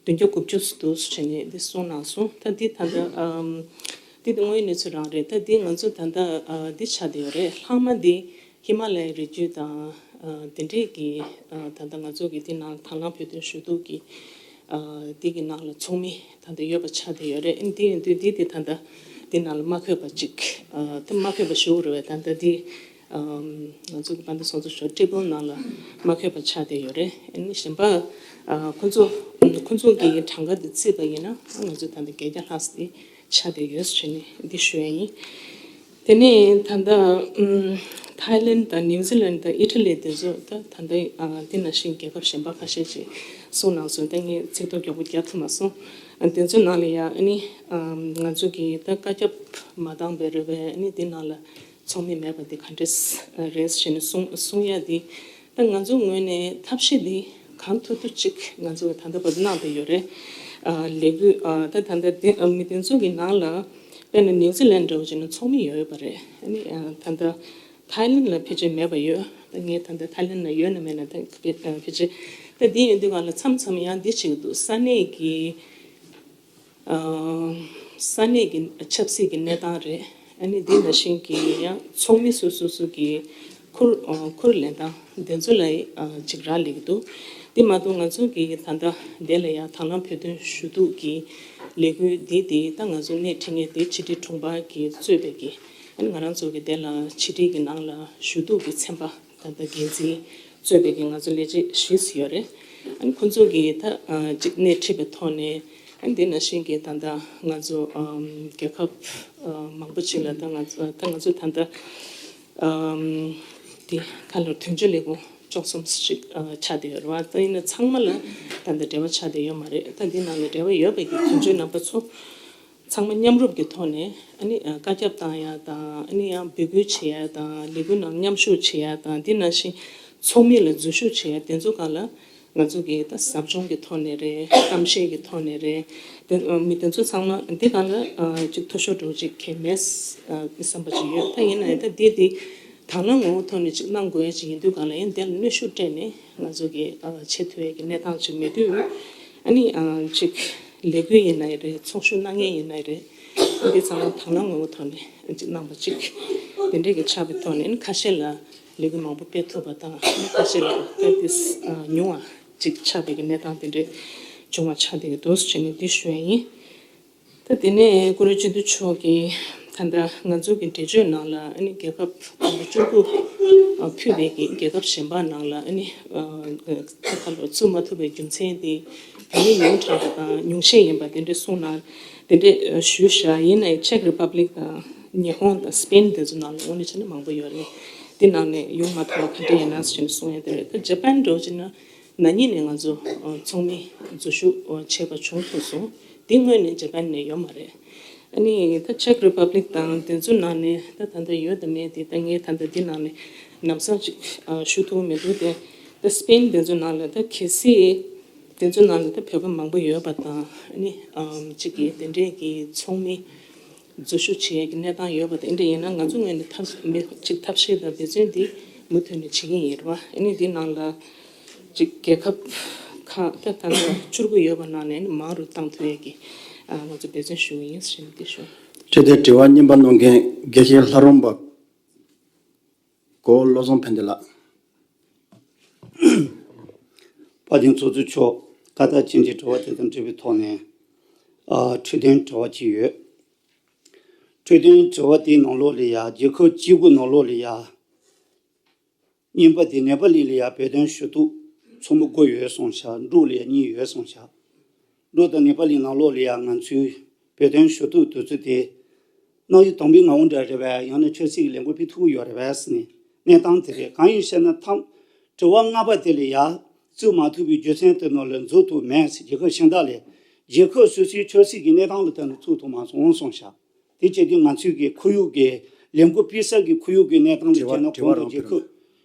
བདུན་བརྒྱ་དགུ་བཅུ་ཙམ་འདུག་ཟེར་ནས་འདི་གསུངས་གནང་སོང་། ད་འདི་ད་ལྟ་ཨམ་འདི་ད་དངོས་ཡོད་གནས་ཚུལ་རང་རེད། ད་འདི་ང་ཚོ་ད་ལྟ་ཨ་འདི་ཆགས་བསྡད་ཡོད་རེད། ལྷག་མ་འདི་ཧི་མ་ལ་ཡའི་རི་རྒྱུད་དང་ཨ་དེ་འདྲས་ཀྱི་ཨ་ད་ལྟ་ང་ཚོ་གི་འདི་ནང་དང་བླངས་བོད་དོན་ཞུ་གཏུག་གི་ཨ་འདི་གི་ནང་ལ་ཚོགས་མི་ད་ལྟ་ཡོད་པ་ཆགས་བསྡད་ཡོད་རེད། ཨ་འདི་ཡིན་དུས་འདི་དེ་ད་ལྟ་འདི་ནང་ལ་མ་འཁོད་པ་ཅིག་ཨ་ད་མ་འཁོད་པ་ཞུ་དགོས་རེད་པས། ད་ལྟ་འདི་ཨ་ང་ཚོ་གི་དཔལ་ལྡན་ཚོགས་གཙོ་མཆོག་ཊེ་བལ་ནང་ལ་མ་འཁོད་པ་ཆགས་བསྡད་ཡོད་རེད། ཨ་ནི་གཞན་པ་ཨ་ཁོ་ཚོ་ཁོ་ཚོ་གི་གྲངས་ཀ་དེ་བརྩིས་པ་ཡིན་ན་ང་ཚོ་ད་ལྟ་བརྒྱད་བརྒྱ་ལྷག་ཙམ་དེ་ཆགས་བསྡད་ཡོད་ཟེར་ནས་འདི་ཞུ་ཡ་ཡིན། དེ་ནས་ད་ལྟ་ཨམ་ཐའི་ལེན་དང་ནིའུ་ཛི་ལན་དང་ཨི་ཊ་ལི་དེ་ཚོ་ད་ད་ལྟ་ཨ་འདི་ནང་བཞིན་རྒྱལ་ཁབ་གཞན་པ་ཁ་ཤས་ཅིག་གསུངས་གནང་སོང་། ད་ངས་ཚིག་ཐོ་མགྱོགས་པོ་རྒྱག་ཐུབ་མ་སོང་། ཨ་དེ་ཚོའི་ནང་ལ་ཡང་ཨ་ནི་ཨམ་ང་ཚོ་གིས་ད་བཀའ་ཁྱབ་མ་བཏང་བའི་རེད་པས། ཨ་ནི་འདི་ནང་ལ་ཚོགས་མི་མེད་པ་འདི་ག་འདྲས་རེད་ཟེར་ནས་གསུང་གསུང་ཡ་འདི་ད་ང་ཚོ་ངོས་ནས་ཐབས་ཤེས་འདི་གང་ཐུབ་ཐུབ་ཅིག་ང་ཚོ་གི་ད་ལྟ་བར་གནང་བསྡད་ཡོད་རེད། ཨ་ལས་འགུལ་ཨ་ད་ད་ལྟ་འདི་ཨ་མི་དེ་ཚོ་གི་ནང་ལ་དཔེར་ན་ནིའུ་ཛི་ལན་འདྲ་བོ་བྱས་ན་ཚོགས་མི་ཡོད་ཡོད་པ་རེད། ཨ་ནི་ཨ་ད་ལྟ་ཐའི་ལེན་ལ་ཕལ་ཆེར་མེད་པ་ཡོད། ད་ངས་ད་ལྟ་ཐའི་ལེན་ལ་ཡོད་ན་མེད་ན་ད་ཕལ་ཕལ་ཆེར་ད་འདི་ཡིན་དུས་ག་ལ་མཚམས་མཚམས་ཡང་འདི་བྱེད་ཀྱི་འདུག་ས་གནས་ཀྱི་ཨ་ས་གནས་ཀྱི་ཆབ་སྲིད་ཀྱི་གནས་སྟངས་རེད། ཨ་ནི་འདི་ནང་བཞིན་གྱི་ཡང་ཚོགས་མི་སོ་སོ་སོ་གི་ཁུར་ཨ་ཁུར་ལེན་སྟངས་དེ་ཚོ་ལ་ཨ་ཅིག་རག་ལས་ཀྱི་འདུག་དེ་མ་གཏོགས་ང་ཚོ་གི་ད་ལྟ་འདི་ལ་ཡང་དང་བླངས་བོད་དོན་ཞུ་གཏུག་གི་ལས་འགུལ་འདི་དེ་ད་ང་ཚོ་སྣེ་ཁྲིད་མཁན་དེ་ཕྱི་དྲིལ་དྲུང་འཕར་གྱིས་གཙོས་པའི་གི་ཨ་ནི་ང་རང་ཚོ་གི་དེ་ལ་ཕྱི་དྲིལ་གྱི་ནང་ལ་ཞུ་གཏུག་གི་ཚན་པ་ད་ལྟ་འགན་འཛིན་གཙོས་པའི་གི་ང་ཚོ་ལས་བྱེད་བཞི་ཙམ་ཡོད་རེད། ཨ་ནི་ཁོང་ཚོ་གིས་ད་ཨ་ཅིག་སྣེ་ཁྲིད་པའི་ཐོག་ནས་ཨ་ནི་དེ་ནང་བཞིན་གྱི་ད་ལྟ་ང་ཚོ་ཨམ་རྒྱལ་ཁབ་ཨ་མང་པོ་ཅིག་ལ་ད་ང་ཚོ་ད་ང་ཚོ་ད་ལྟ་ཨམ་དེ་ཁ་ལོ་དོན་གཅོད་ལས་ཁུངས་བཅུ་གསུམ་ཅིག་ཨ་ཆགས་བསྡད་ཡོད་རེད་བ། ད་ཡིན་ན་ཚང་མ་ལ་ད་ལྟ་འབྲེལ་བ་ཆགས་བསྡད་ཡོད་མ་རེད། ད་འདི་ནང་ལ་འབྲེལ་བ་ཡོད་པའི་གི་དོན་གཅོད་རྣམ་པ་ཚོ་ཚང་མ་མཉམ་རུབ་ཀྱི་ཐོག་ནས་ཨ་ནི་ཨ་བཀའ་ཁྱབ་བཏང་ཡ་དང་ཨ་ནི་ཡང་འབོད་སྐུལ་བྱེད་ཡ་དང་ལས་འགུལ་ནང་མཉམ་ཞུགས་བྱེད་ཡ་དང་དེ་ནང་བཞིན་ཚོགས་མི་ལ་འཛུལ་ཞུགས་བྱེད་ཡ་དེ་ཚོ་སྒང་ལ་ང་ཚོ་གིས་ད་ཟབ་སྦྱོང་གི་ཐོག་ནས་རེད། གཏམ་བཤད་ཀྱི་ཐོག་ནས་རེད། དེ་ཨ་མི་དེ་ཚོ་ཚང་མ་འདི་སྒང་ལ་ཨ་ཅིག་མཐོ་ཤོས་འདྲ་བོ་ཅིག་གལ་མེད་ཨ་བསམ་པ་ཅིག་ཡོད། ད་ཡིན་ན་ཡང་ད་འདི་འདི་དང་བླངས་ངོ་བོ་ཐོག་ནས་ཅིག་གནང་དགོས་ཡ་ཅིག་ཡིན་དུས་སྒང་ལ་ཡང་དེ་ལ་གནོན་ཤུགས་སྤྲད་ནས་ང་ཚོ་གིས་ཨ་བྱེད་ཐུབ་ཡ་གི་གནས་སྟངས་ཅིག་མེད་དུས་ཨ་ནི་ཨ་ཅིག་ལས་འགུལ་ཡིན་ན་ཡང་རེད། ཚོགས་ཞུགས་གནང་མཁན་ཡིན་ན་ཡང་རེད། འདི་ཚང་མ་དང་བླངས་ངོ་བོ་ཐོག་ནས་ཅིག་གནང་བ་ཅིག་དེ་འདྲས་ཀྱི་ཆགས་པའི་ཐོག་ནས་ཁ་ཤས་ལ་ལས་འགུལ་མང་པོ་སྤེལ་ཐུབ་པ་དང་ཁ་ཤས་ལ་པེག་ཊི་སི་ཉུང་བ་ཅིག་ཆགས་པའི་གི་གནས་སྟངས་དེ་འདྲས་བྱུང་བ་ཆགས་བསྡད་ཀྱི་འདུག་ཟེར་ནས་འདི་ཞུ་ཡ་ཡིན། ད་དེ་ནས་བཀུར་འོས་སྤྱི་འཐུས་མཆོག་གིས་ད་ལྟ་ང་ཚོ་གི་འགྲེལ་བརྗོད་ནང་ལ་ཨ་ནི་རྒྱལ་ཁབ་བཅུ་དགུ་ཕུད་པའི་གི་རྒྱལ་ཁབ་གཞན་པ་ནང་ལ་ཨ་ནི་ཁ་ལོ་བཙུགས་མ་ཐུབ་པའི་རྒྱུ་མཚན་དེ་བོད་མི་ཉུང་དྲགས་པ་དང་ཉུང་ཤས་ཡིན་པ་དེ་འདྲས་གསུངས་གནང་དེ་འདྲས་ཞུས་བཞག་ཡིན་ནའི་ཅེག་རི་པབ་ལིག་དང་ཉི་ཧོང་དང་སི་པེན་དེ་ཚོ་ནང་ལ་དངོས་གནས་བྱས་ན་མང་པོ་ཡོད་རེད། དེ་ནང་ནས་ཡོང་མ་ཐུབ་པ་ག་འདྲས་ཡིན་ན་ཟེར་ནས་གསུང་ཡ་དེ་རེད། ད་ཇ་པན་འདྲ་བོ་བྱས་ན། ན་ནིང་ནས་ང་ཚོ་ཚོགས་མི་འཛུལ་ཞུགས་བྱས་པ་བྱུང་ཐུབ་སོང་། དེ་སྔོན་ནས་ཇ་པན་ནས་ཡོད་མ་རེད། ཨ་ནི་ད་ཅེག་རི་པབ་ལིག་དང་དེ་ཚོའི་ནང་ནས་ད་ད་ལྟ་ཡོད་དང་མེད་དེ་ད་ངས་ད་ལྟ་འདི་ནང་ནས་ལམ་སང་ཅིག་ཞུ་ཐུབ་མི་འདུག་དེ་ད་སི་པེན་དེ་ཚོའི་ནང་ལ་ད་གལ་སྲིད་དེ་ཚོའི་ནང་ལ་ད་བོད་པ་མང་པོ་ཡོད་པ་དང་ཨ་ནི་ཅིག་གིས་དེ་འདྲས་ཀྱི་ཚོགས་མི་འཛུལ་ཞུགས་བྱེད་ཡས་ཀྱི་གནས་སྟངས་ཡོད་པ་དང་འདི་འདྲ་ཡིན་ན་ང་ཚོ་ངོས་ནས་ཐབས་མི་གཅིག་ཐབས་ཤེས་དང་འབད་བརྩོན་འདི་མུ་མཐུད་ནས་བྱེད་ཀྱི་ཡིན་རེད་བ། ཨ་ནི་འདི་ནང་ལ་གཅིག་རྒྱལ་ཁབ་ཁག་ད་ད་ལྟ་བཅུ་དགུ་ཡོད་པ་ནང་ནས་མང་རུ་བཏང་ཐུབ་ཡས་ཀྱི་ང་ཚོ་འབད་བརྩོན་ཞུ་གི་ཡིན་ཟེར་ནས་འདི་ཞུ། འཕྲོས་དེ་དྲི་བ་གཉིས་པ་གནང་མཁན་དགེ་བཤེས་ལྷ་རམས་པ་གོ་བློ་བཟང་ཕན་བདེ་ལགས། དཔལ་ལྡན་ཚོགས་གཙོ་མཆོག་ཁ་ཏ་ཅན་གྱི་དྲི་བ་དེ་དང་འབྲེལ་བའི་ཐོག་ནས། ཨ། འཕྲོས་དོན་དྲི་བ་ཅིག་ཡོད། འཕྲོས་དོན་དྲི་བ་དེའི་ནང་ལོགས་ལ་ཡ། རྒྱལ་ཁབ་བཅུ་དགུ་ནང་ལོགས་ལ་ཡ། རྙིང་པ་དེ་ནེ་པ་ལི་ལ་ཡ་བོད་དོན་ཞུ་གཏུག་ཚོགས་མི་དགུ་ཡོད་གསུངས་ཤག་འབྲུག་ལ་ཡ་གཉིས་ཡོད་གསུངས་ཤག་འབྲུག་དང་ནེ་པ་ལི་ནང་ལོགས་ལ་ཡ་ང་ཚོའི་བོད་དོན་ཞུ་གཏུག་དུས་ཚོད་དེ། གནམ་གཤིས་དྭངས་པའི་ངང་འདྲ་རེད་པས། ཡང་ན་ཆབ་སྲིད་ཀྱི་ལས་འགུལ་སྤེལ་ཐུབ་ཀྱི་ཡོད་རེད་པས་ཟེར་ནས་གནས་སྟངས་དེ་རེད། གང་ཡིན་ཟེར་ན། ཐམ། དྲི་བ་ལྔ་པ་དེ་ལ་ཡ། བཙུགས་མ་ཐུབ་པའི་རྒྱུ་མཚན་དེ་ནང་ལ་འཛུལ་ཐུབ་མེད་ཟེར། རྒྱལ་ཁབ་གཞན་དག་ལ། རྒྱལ་ཁབ་སོ་སོའི་ཆབ་སྲིད་ཀྱི་གནས་སྟངས་ལ་བལྟས་ནས་བཙུགས་ཐུབ་མ་སོང་གསུངས་ཤག་དེ་བྱས་དུས་ང་ཚོའི་གི་ཁོར་ཡུག་གི་ལས་འགུལ་སྤེལ་ས་གི་ཁོར་ཡུག་གི་གནས་སྟངས་ལ་དྲི་བ་བྱས་ན། དྲི་བ་གོང་དུ་རང་རྒྱལ་ཁབ།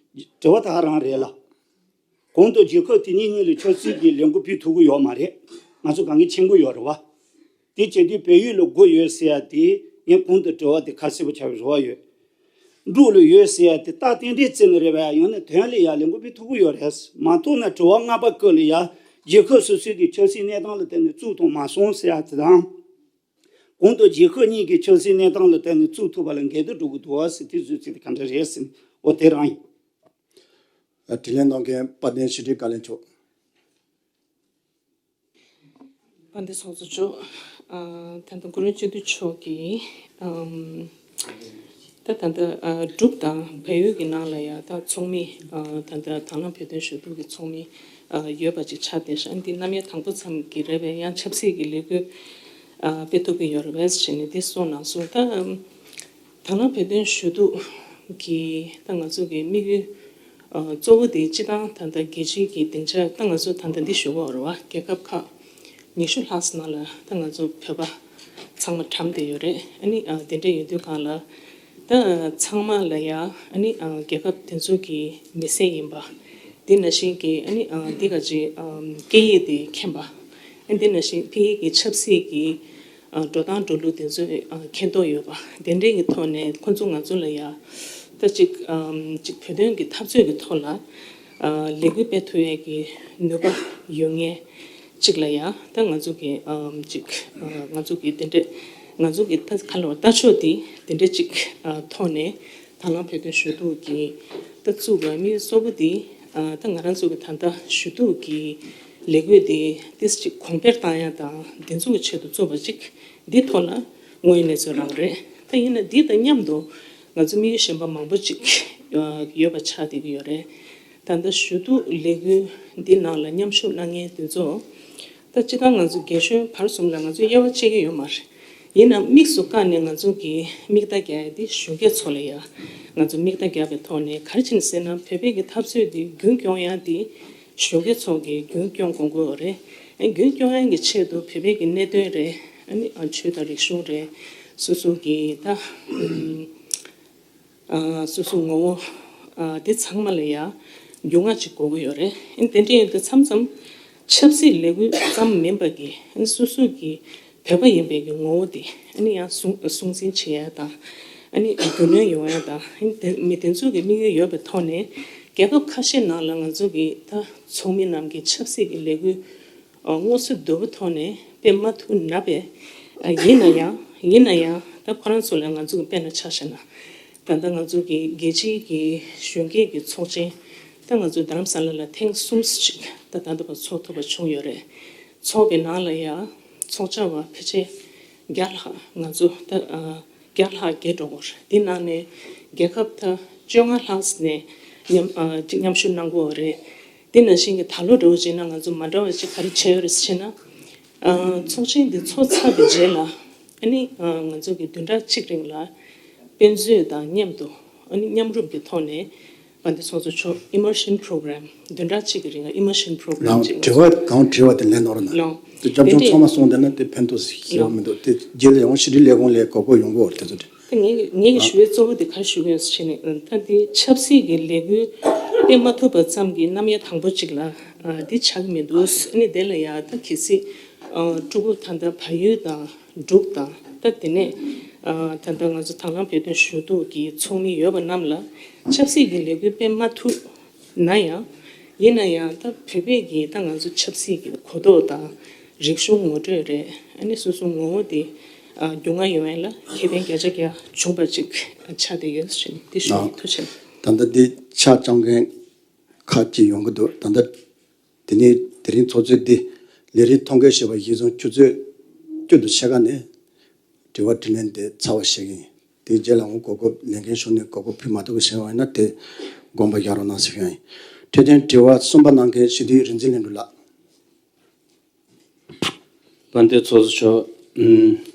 དྲི་བ་ད་ག་རང་རེད་ལ། གོང་དུ་རྒྱལ་ཁབ་དེ་གཉིས་གཉིས་ལ་ཆབ་སྲིད་ཀྱི་ལས་འགུལ་སྤེལ་ཐུབ་ཀྱི་ཡོད་མ་རེད། ང་ཚོ་གང་གི་མཁྱེན་གྱི་ཡོད་རེད་བ། དེ་བྱས་དུས་བལ་ཡུལ་ལ་དགུ་ཡོད་ཟེར་ཡ་དེ། ངས་གོང་དུ་དྲི་བ་དེ་ཁ་གསལ་པོ་ཆགས་པའི་རེ་བ་ཡོད། འབྲུག་ལ་ཡོད་ཟེར་ཡ་དེ་རྟགས་རྟེན་འབྲེལ་བརྩི་ནི་རེད་པས། ཡང་ན་དོན་ལ་ཡ་ལས་འགུལ་སྤེལ་ཐུབ་ཀྱི་ཡོད་རེད། མ་ཐུབ་ན་དྲི་བ་ལྔ་པ་སྐོར་ལ་ཡ། རྒྱལ་ཁབ་སོ་སོའི་གི་ཆབ་སྲིད་གནས་སྟངས་ལ་བལྟས་ནས་བཙུགས་ཐུབ་མ་སོང་ཟེར་ཡ་དེ་དང་། གོང་དུ་རྒྱལ་ཁབ་གཉིས་ཀྱི་ཆབ་སྲིད་གནས་སྟངས་ལ་བལྟས་ནས་བཙུགས་ཐུབ་པ་ལ་འགལ་ཟླ་འགྲོ་གི་འདུག་བ་ཟེར། དེ་བཟོས་ཚིག་དེ་ག་འདྲ་རེད་ཟེར་ནས། འོ་དེ་རང་ཡིན། དྲིས་ལན་གནང་མཁན་དཔལ་ལྡན་ཤེས་རིག་བཀའ་བློན་མཆོག་དཔལ་ལྡན་ཚོགས་གཙོ་མཆོག་ཨ། ད་ལྟ་གུ་རུ་སྤྱི་འཐུས་མཆོག་གིས། ཨམ། ད་ད་ལྟ་ཨ། འབྲུག་དང་བལ་ཡུལ་གྱི་ནང་ལ་ཡ། ད་ཚོགས་མི། ཨ། ད་ལྟ་དང་བླངས་བོད་དོན་ཞུ་གཏུག་གི་ཚོགས་མི། ཨ། ཡོད་པ་ཅིག་ཆགས་བསྡད་ཤག་འདི་རྣམ་དབྱེ་དང་པོ་ཙམ་གྱི་རེད་པས། ཡང་ཆབ་སྲིད་ཀྱི་ལས་འགུལ། ཨ། སྤེལ་ཐུབ་ཀྱི་ཡོད་རེད་པས་ཟེར་ནས་འདི་གསུངས་གནང་སོང་། ད། ཨམ། དང་བླངས་བོད་དོན་ཞུ་གཏུག་གི་ད་ང་ཚོ་གི་དམིགས་ཡུལ། ཨ། གཙོ་བོ་དེ་སྤྱི་བཏང་ད་ལྟ་རྒྱལ་སྤྱིའི་གི་སྡིངས་ཆ། ད་ང་ཚོ་ད་ལྟ་འདི་ཞུ་གི་ཡོད་རེད་བ། རྒྱལ་ཁབ་ཁག་ཉི་ཤུ་ལྷག་ཙམ་ནང་ལ་ད་ང་ཚོ་བོད་པ་ཚང་མ་འགྲམ་བསྡད་ཡོད་རེད། ཨ་ནི། ཨ། དེ་འདྲ་ཡིན་དུས་སྒང་ལ། ད་ཚང་མ་ལ་ཡ། ཨ་ནི། ཨ། རྒྱལ་ཁབ་དེ་ཚོ་གི་མི་སེར་ཡིན་པ། དེ་ནང་བཞིན་གྱི། ཨ་ནི། ཨ། འདི་ག་ཅིག་ཨམ། སྐད་ཡིག་དེ་མཁྱེན་པ། ཨ། དེ་ནང་བཞིན་ཕ་གི་གི་ཆབ་སྲིད་ཀྱི། ཨ། འགྲོ་སྟངས་འགྲོ་ལུགས་དེ་ཚོ། ཨ། མཁྱེན་རྟོགས་ཡོད་པ། དེ་འདྲའི་གི་ཐོག་ནས་ཁོང་ཚོ་ང་ཚོ་ལ་ཡ། ད་ཅིག་ཨམ། ཅིག་བོད་དོན་གྱི་འཐབ་རྩོད་ཀྱི་ཐོག་ལ། ཨ། ལས་འགུལ་སྤེལ་ཐུབ་ཡས་ཀྱི་ནུས་པ་ཡོད་མཁན་ཅིག་ལ་ཡ། ད་ང་ཚོ་གི། ཨམ། ཅིག་ཨ། ང་ཚོ་གི་དེ་འདྲ། ང་ཚོ་གི་ད་ག་ལ་བར་ལྟ་ཕྱོགས་དེ་དེ་འདྲ་ཅིག་ཨ། ཐོག་ནས། དང་བླངས་བོད་དོན་ཞུ་གཏུག་གི་ད་བཙུགས་པའི་དམིགས་ཡུལ་གཙོ་བོ་དེ། ཨ། ད་ང་རང་ཚོ་གི་ད་ལྟ་ཞུ་གཏུག་གི་ལས་འགུལ་དེ་ཏོག་ཙམ་ཅིག་གོང་འཕེལ་བཏང་ཡ་དང་། དེ་ཚོ་གི་ཆེད་དུ་བཙུགས་པ་ཅིག་འདི་ཐོག་ལ་དངོས་ཡོད་གནས་ཚུལ་རང་རེད། ད་ཡིན་ན་འདི་དང་མཉམ་དུ་ང་ཚོ་དམིགས་ཡུལ་གཞན་པ་མང་པོ་ཅིག་ཡོད་པ་ཆགས་བསྡད་ཀྱི་ཡོད་རེད། ད་ལྟ་ཞུ་གཏུག་ལས་འགུལ་འདི་ནང་ལ་མཉམ་ཞུགས་གནང་མཁན་དེ་ཚོ། ད་སྤྱིར་བཏང་ང་ཚོ་རྒན་གཞོན་བར་གསུམ་ལ་ང་ཚོས་དབྱེ་བ་ཕྱེ་གི་ཡོད་མ་རེད། ཡིན་ནའང་དམིགས་སུ་བཀར་ནས་ང་ཚོ་གིས་མིག་ལྟ་རྒྱག་ཡ་དེ་གཞོན་སྐྱེས་ཚོ་ལ་ཡ། ང་ཚོ་མིག་ལྟ་རྒྱག་པའི་ཐོག་ནས། ག་རེ་བྱས་ནས་ཟེར་ན། བོད་པའི་གི་འཐབ་རྩོད་དེ་རྒྱུན་སྐྱོང་ཡ་དེ་གཞོན་སྐྱེས་ཚོ་གིས་རྒྱུན་སྐྱོང་དགོས་ཀྱི་ཡོད་རེད། ཨ། རྒྱུན་སྐྱོང་ཡ་གི་ཆེད་དུ་བོད་པའི་གི་གནད་དོན་རེད། ཨ་ནི། ཨ། ཆོས་དང་རིག་གཞུང་རེད། སོ་སོ་གི་ད། ཨམ། ཨ། སོ་སོའི་ངོ་བོ། ཨ། དེ་ཚང་མ་ལ་ཡ་རྒྱུས་མངའ་ཅིག་དགོས་ཀྱི་ཡོད་རེད། ཨ། དེ་འདྲ་ཡིན་དུས་མཚམས་མཚམས་ཆབ་སྲིད་ལས་འགུལ་ཙམ་མིན་པ་གི། ཨ། སོ་སོ་གི་བོད་པ་ཡིན་པའི་གི་ངོ་བོ་དེ། ཨ་ནི། ཡང་སྲུང་སྲུང་འཛིན་བྱེད་ཡ་དང་། ཨ་ནི། རྒྱུས་ལོན་ཡོང་ཡ་དང་། ཨ་ནི། དེ་མི་དེ་ཚོ་གི་དམིགས་ཡུལ་ཡོད་པའི་ཐོག་ནས། རྒྱལ་ཁབ་ཁ་ཤས་ནང་ལ་ང་ཚོ་གི་ད་ཚོགས་མི་རྣམས་ཀྱིས་ཆབ་སྲིད་ཀྱི་ལས་འགུལ། ཨ། མངོན་གསལ་དོད་པོའི་ཐོག་ནས་སྤེལ་མ་ཐུབ་ན་པས། ཨ། ཡིན་ན་ཡང་། ཡིན་ན་ཡང་ད་ཁོ་རང་ཚོ་ལ་ང་ཚོ་གི་དཔེར་ན་ཆ་བཞག་ན། ད་ལྟ་ང་ཚོ་གི་རྒྱལ་སྤྱིའི་གི་གཞོན་སྐྱེས་ཀྱི་ཚོགས་ཆེན། ད་ང་ཚོ་རྡ་རམ་ས་ལ་ལ་ཐེངས་གསུམ་ཅིག་ད་ད་ལྟ་བར་ཚོགས་ཐུབ་པ་བྱུང་ཡོད་རེད། ཚོགས་པའི་ནང་ལ་ཡ་ཚོགས་བཅར་བ་ཕལ་ཆེར་བརྒྱ་ལྷག་ང་ཚོ་ད། ཨ། བརྒྱ་ལྷག་བརྒལ་འགྲོ་གི་རེད། དེ་ནང་ནས་རྒྱལ་ཁབ་ད་བཅོ་ལྔ་ལྷག་ནས་མཉམ། ཨ། ཅིག་མཉམ་ཞུགས་གནང་གི་ཡོད་རེད། དེ་ནང་བཞིན་གྱི་ད་ལོ་འདྲ་བོ་བྱས་ན་ང་ཚོ་མ་འདྲ་བ་ཅིག་ག་རེ་བྱས་ཡོད་རེད་ཟེར་ན། ཨ། ཚོགས་ཆེན་འདི་ཚོགས་ཚར་བའི་རྗེས་ལ། ཨ་ནི། ཨ། ང་ཚོ་གི་བདུན་ཕྲག་གཅིག་རིང་ལ་དཔེ་མཛོད་དང་མཉམ་དུ། ཨ་ནི། མཉམ་རུབ་ཀྱི་ཐོག་ནས། དཔལ་ལྡན་ཚོགས་གཙོ་མཆོག་immersion program བདུན་ཕྲག་གཅིག་གི་རིང་ལ་immersion program ལའང་ཅིག་དྲི་བ་གང་དྲིས་པ་དེ་ལན་ནོར་ན། ལའང་དེ་རྒྱབ་ལྗོངས་ཚང་མ་སོང་བསྡད་ན་དེ་ཕན་ཐོགས་ཞེ་པོ་མི་འདུག་དེ་རྗེས་ལ་ཡང་ཕྱི་དྲིལ་ལས་ཁུངས་ལ་གོ་སྐབས་ཡོང་གི་ཡོད་རེད། དེ་ཚོ་དྲི། ད་ངས་ངས་ཞུ་བའི་གཙོ་བོ་དེ་ག་རེ་ཞུ་གི་ཡོད་ཟེར་ན། ད་དེ་ཆབ་སྲིད་ཀྱི་ལས་འགུལ་སྤེལ་མ་ཐུབ་པ་ཙམ་གྱིས་རྣམ་དབྱེ་དང་པོ་གཅིག་ལ། ཨ། འདི་ཆགས་ཀྱི་མི་འདུག་ཨ་ནི་དེ་ལ་ཡ་ད་གལ་སྲིད། ཨ། ཕྲུ་གུ་ད་ལྟ་བལ་ཡུལ་དང་འབྲུག་དང་། ད་དེ་ནས། ཨ། ད་ལྟ་ང་ཚོ་དང་བླངས་བོད་དོན་ཞུ་གཏུག་གི་ཚོགས་མི་ཡོད་པ་རྣམས་ལ་ཆབ་སྲིད་ཀྱི་ལས་འགུལ་སྤེལ་མ་ཐུབ་ན་ཡང་། ཡིན་ན་ཡང་ད་བོད་པའི་གི་ད་ང་ཚོ་ཆབ་སྲིད་ཀྱི་གོ་རྟོགས་དང་། རིག་གཞུང་ངོ་སྤྲོད་རེད། ཨ་ནི་སོ་སོའི་ངོ་བོ་དེ། ཨ། རྒྱུས་མངའ་ཡོང་ཡ་ལ་ཁེ་ཕན་བརྒྱ་ཆ་བརྒྱ་བྱུང་བ་ཅིག་ཆགས་བསྡད་ཡོད་ཟེར་ནས་དེ་ཞུ། ཨ། ཐུགས་རྗེ་ཆེ། ད་ལྟ་འདི་ཕྱག་བཅར་མཁན་ ཁག་ཅིག་ཡོང་གི་འདུག་ད་ལྟ་དེ་ནས་དེ་རིང་ཚོགས་གཙོས་འདི་ལས་རིམ་ཐོ་འགོད་བྱས་པ་གཞིར་བཟུང་ཆུ་ཚོད་བཅུ་དང་ཕྱེད་ཀ་ནས་དྲི་བ་དྲིས་ལན་དེ་ཚར་བ་བཤད་ཀྱི་ཡིན། དེའི་རྗེས་ལ་འོང་གོ་སྐབས་ལས་འགན་ཤོར་ནས་གོ་སྐབས་ཕུལ་མ་ཐུབ་པ་བྱས་པ་ཡིན་ན་དེ་དགོངས་པ་བཞག་རོགས་གནང་ཟེར་ཞུ་ཡ་ཡིན། འཕྲོད་བསྟེན་དྲི་བ་གསུམ་པ་གནང་མཁན་སྤྱི་འཐུས་རིག་འཛིན་ལྷུན་གྲུབ་ལགས། དཔལ་ལྡན་ཚོགས་གཙོ་མཆོག་ཨུམ།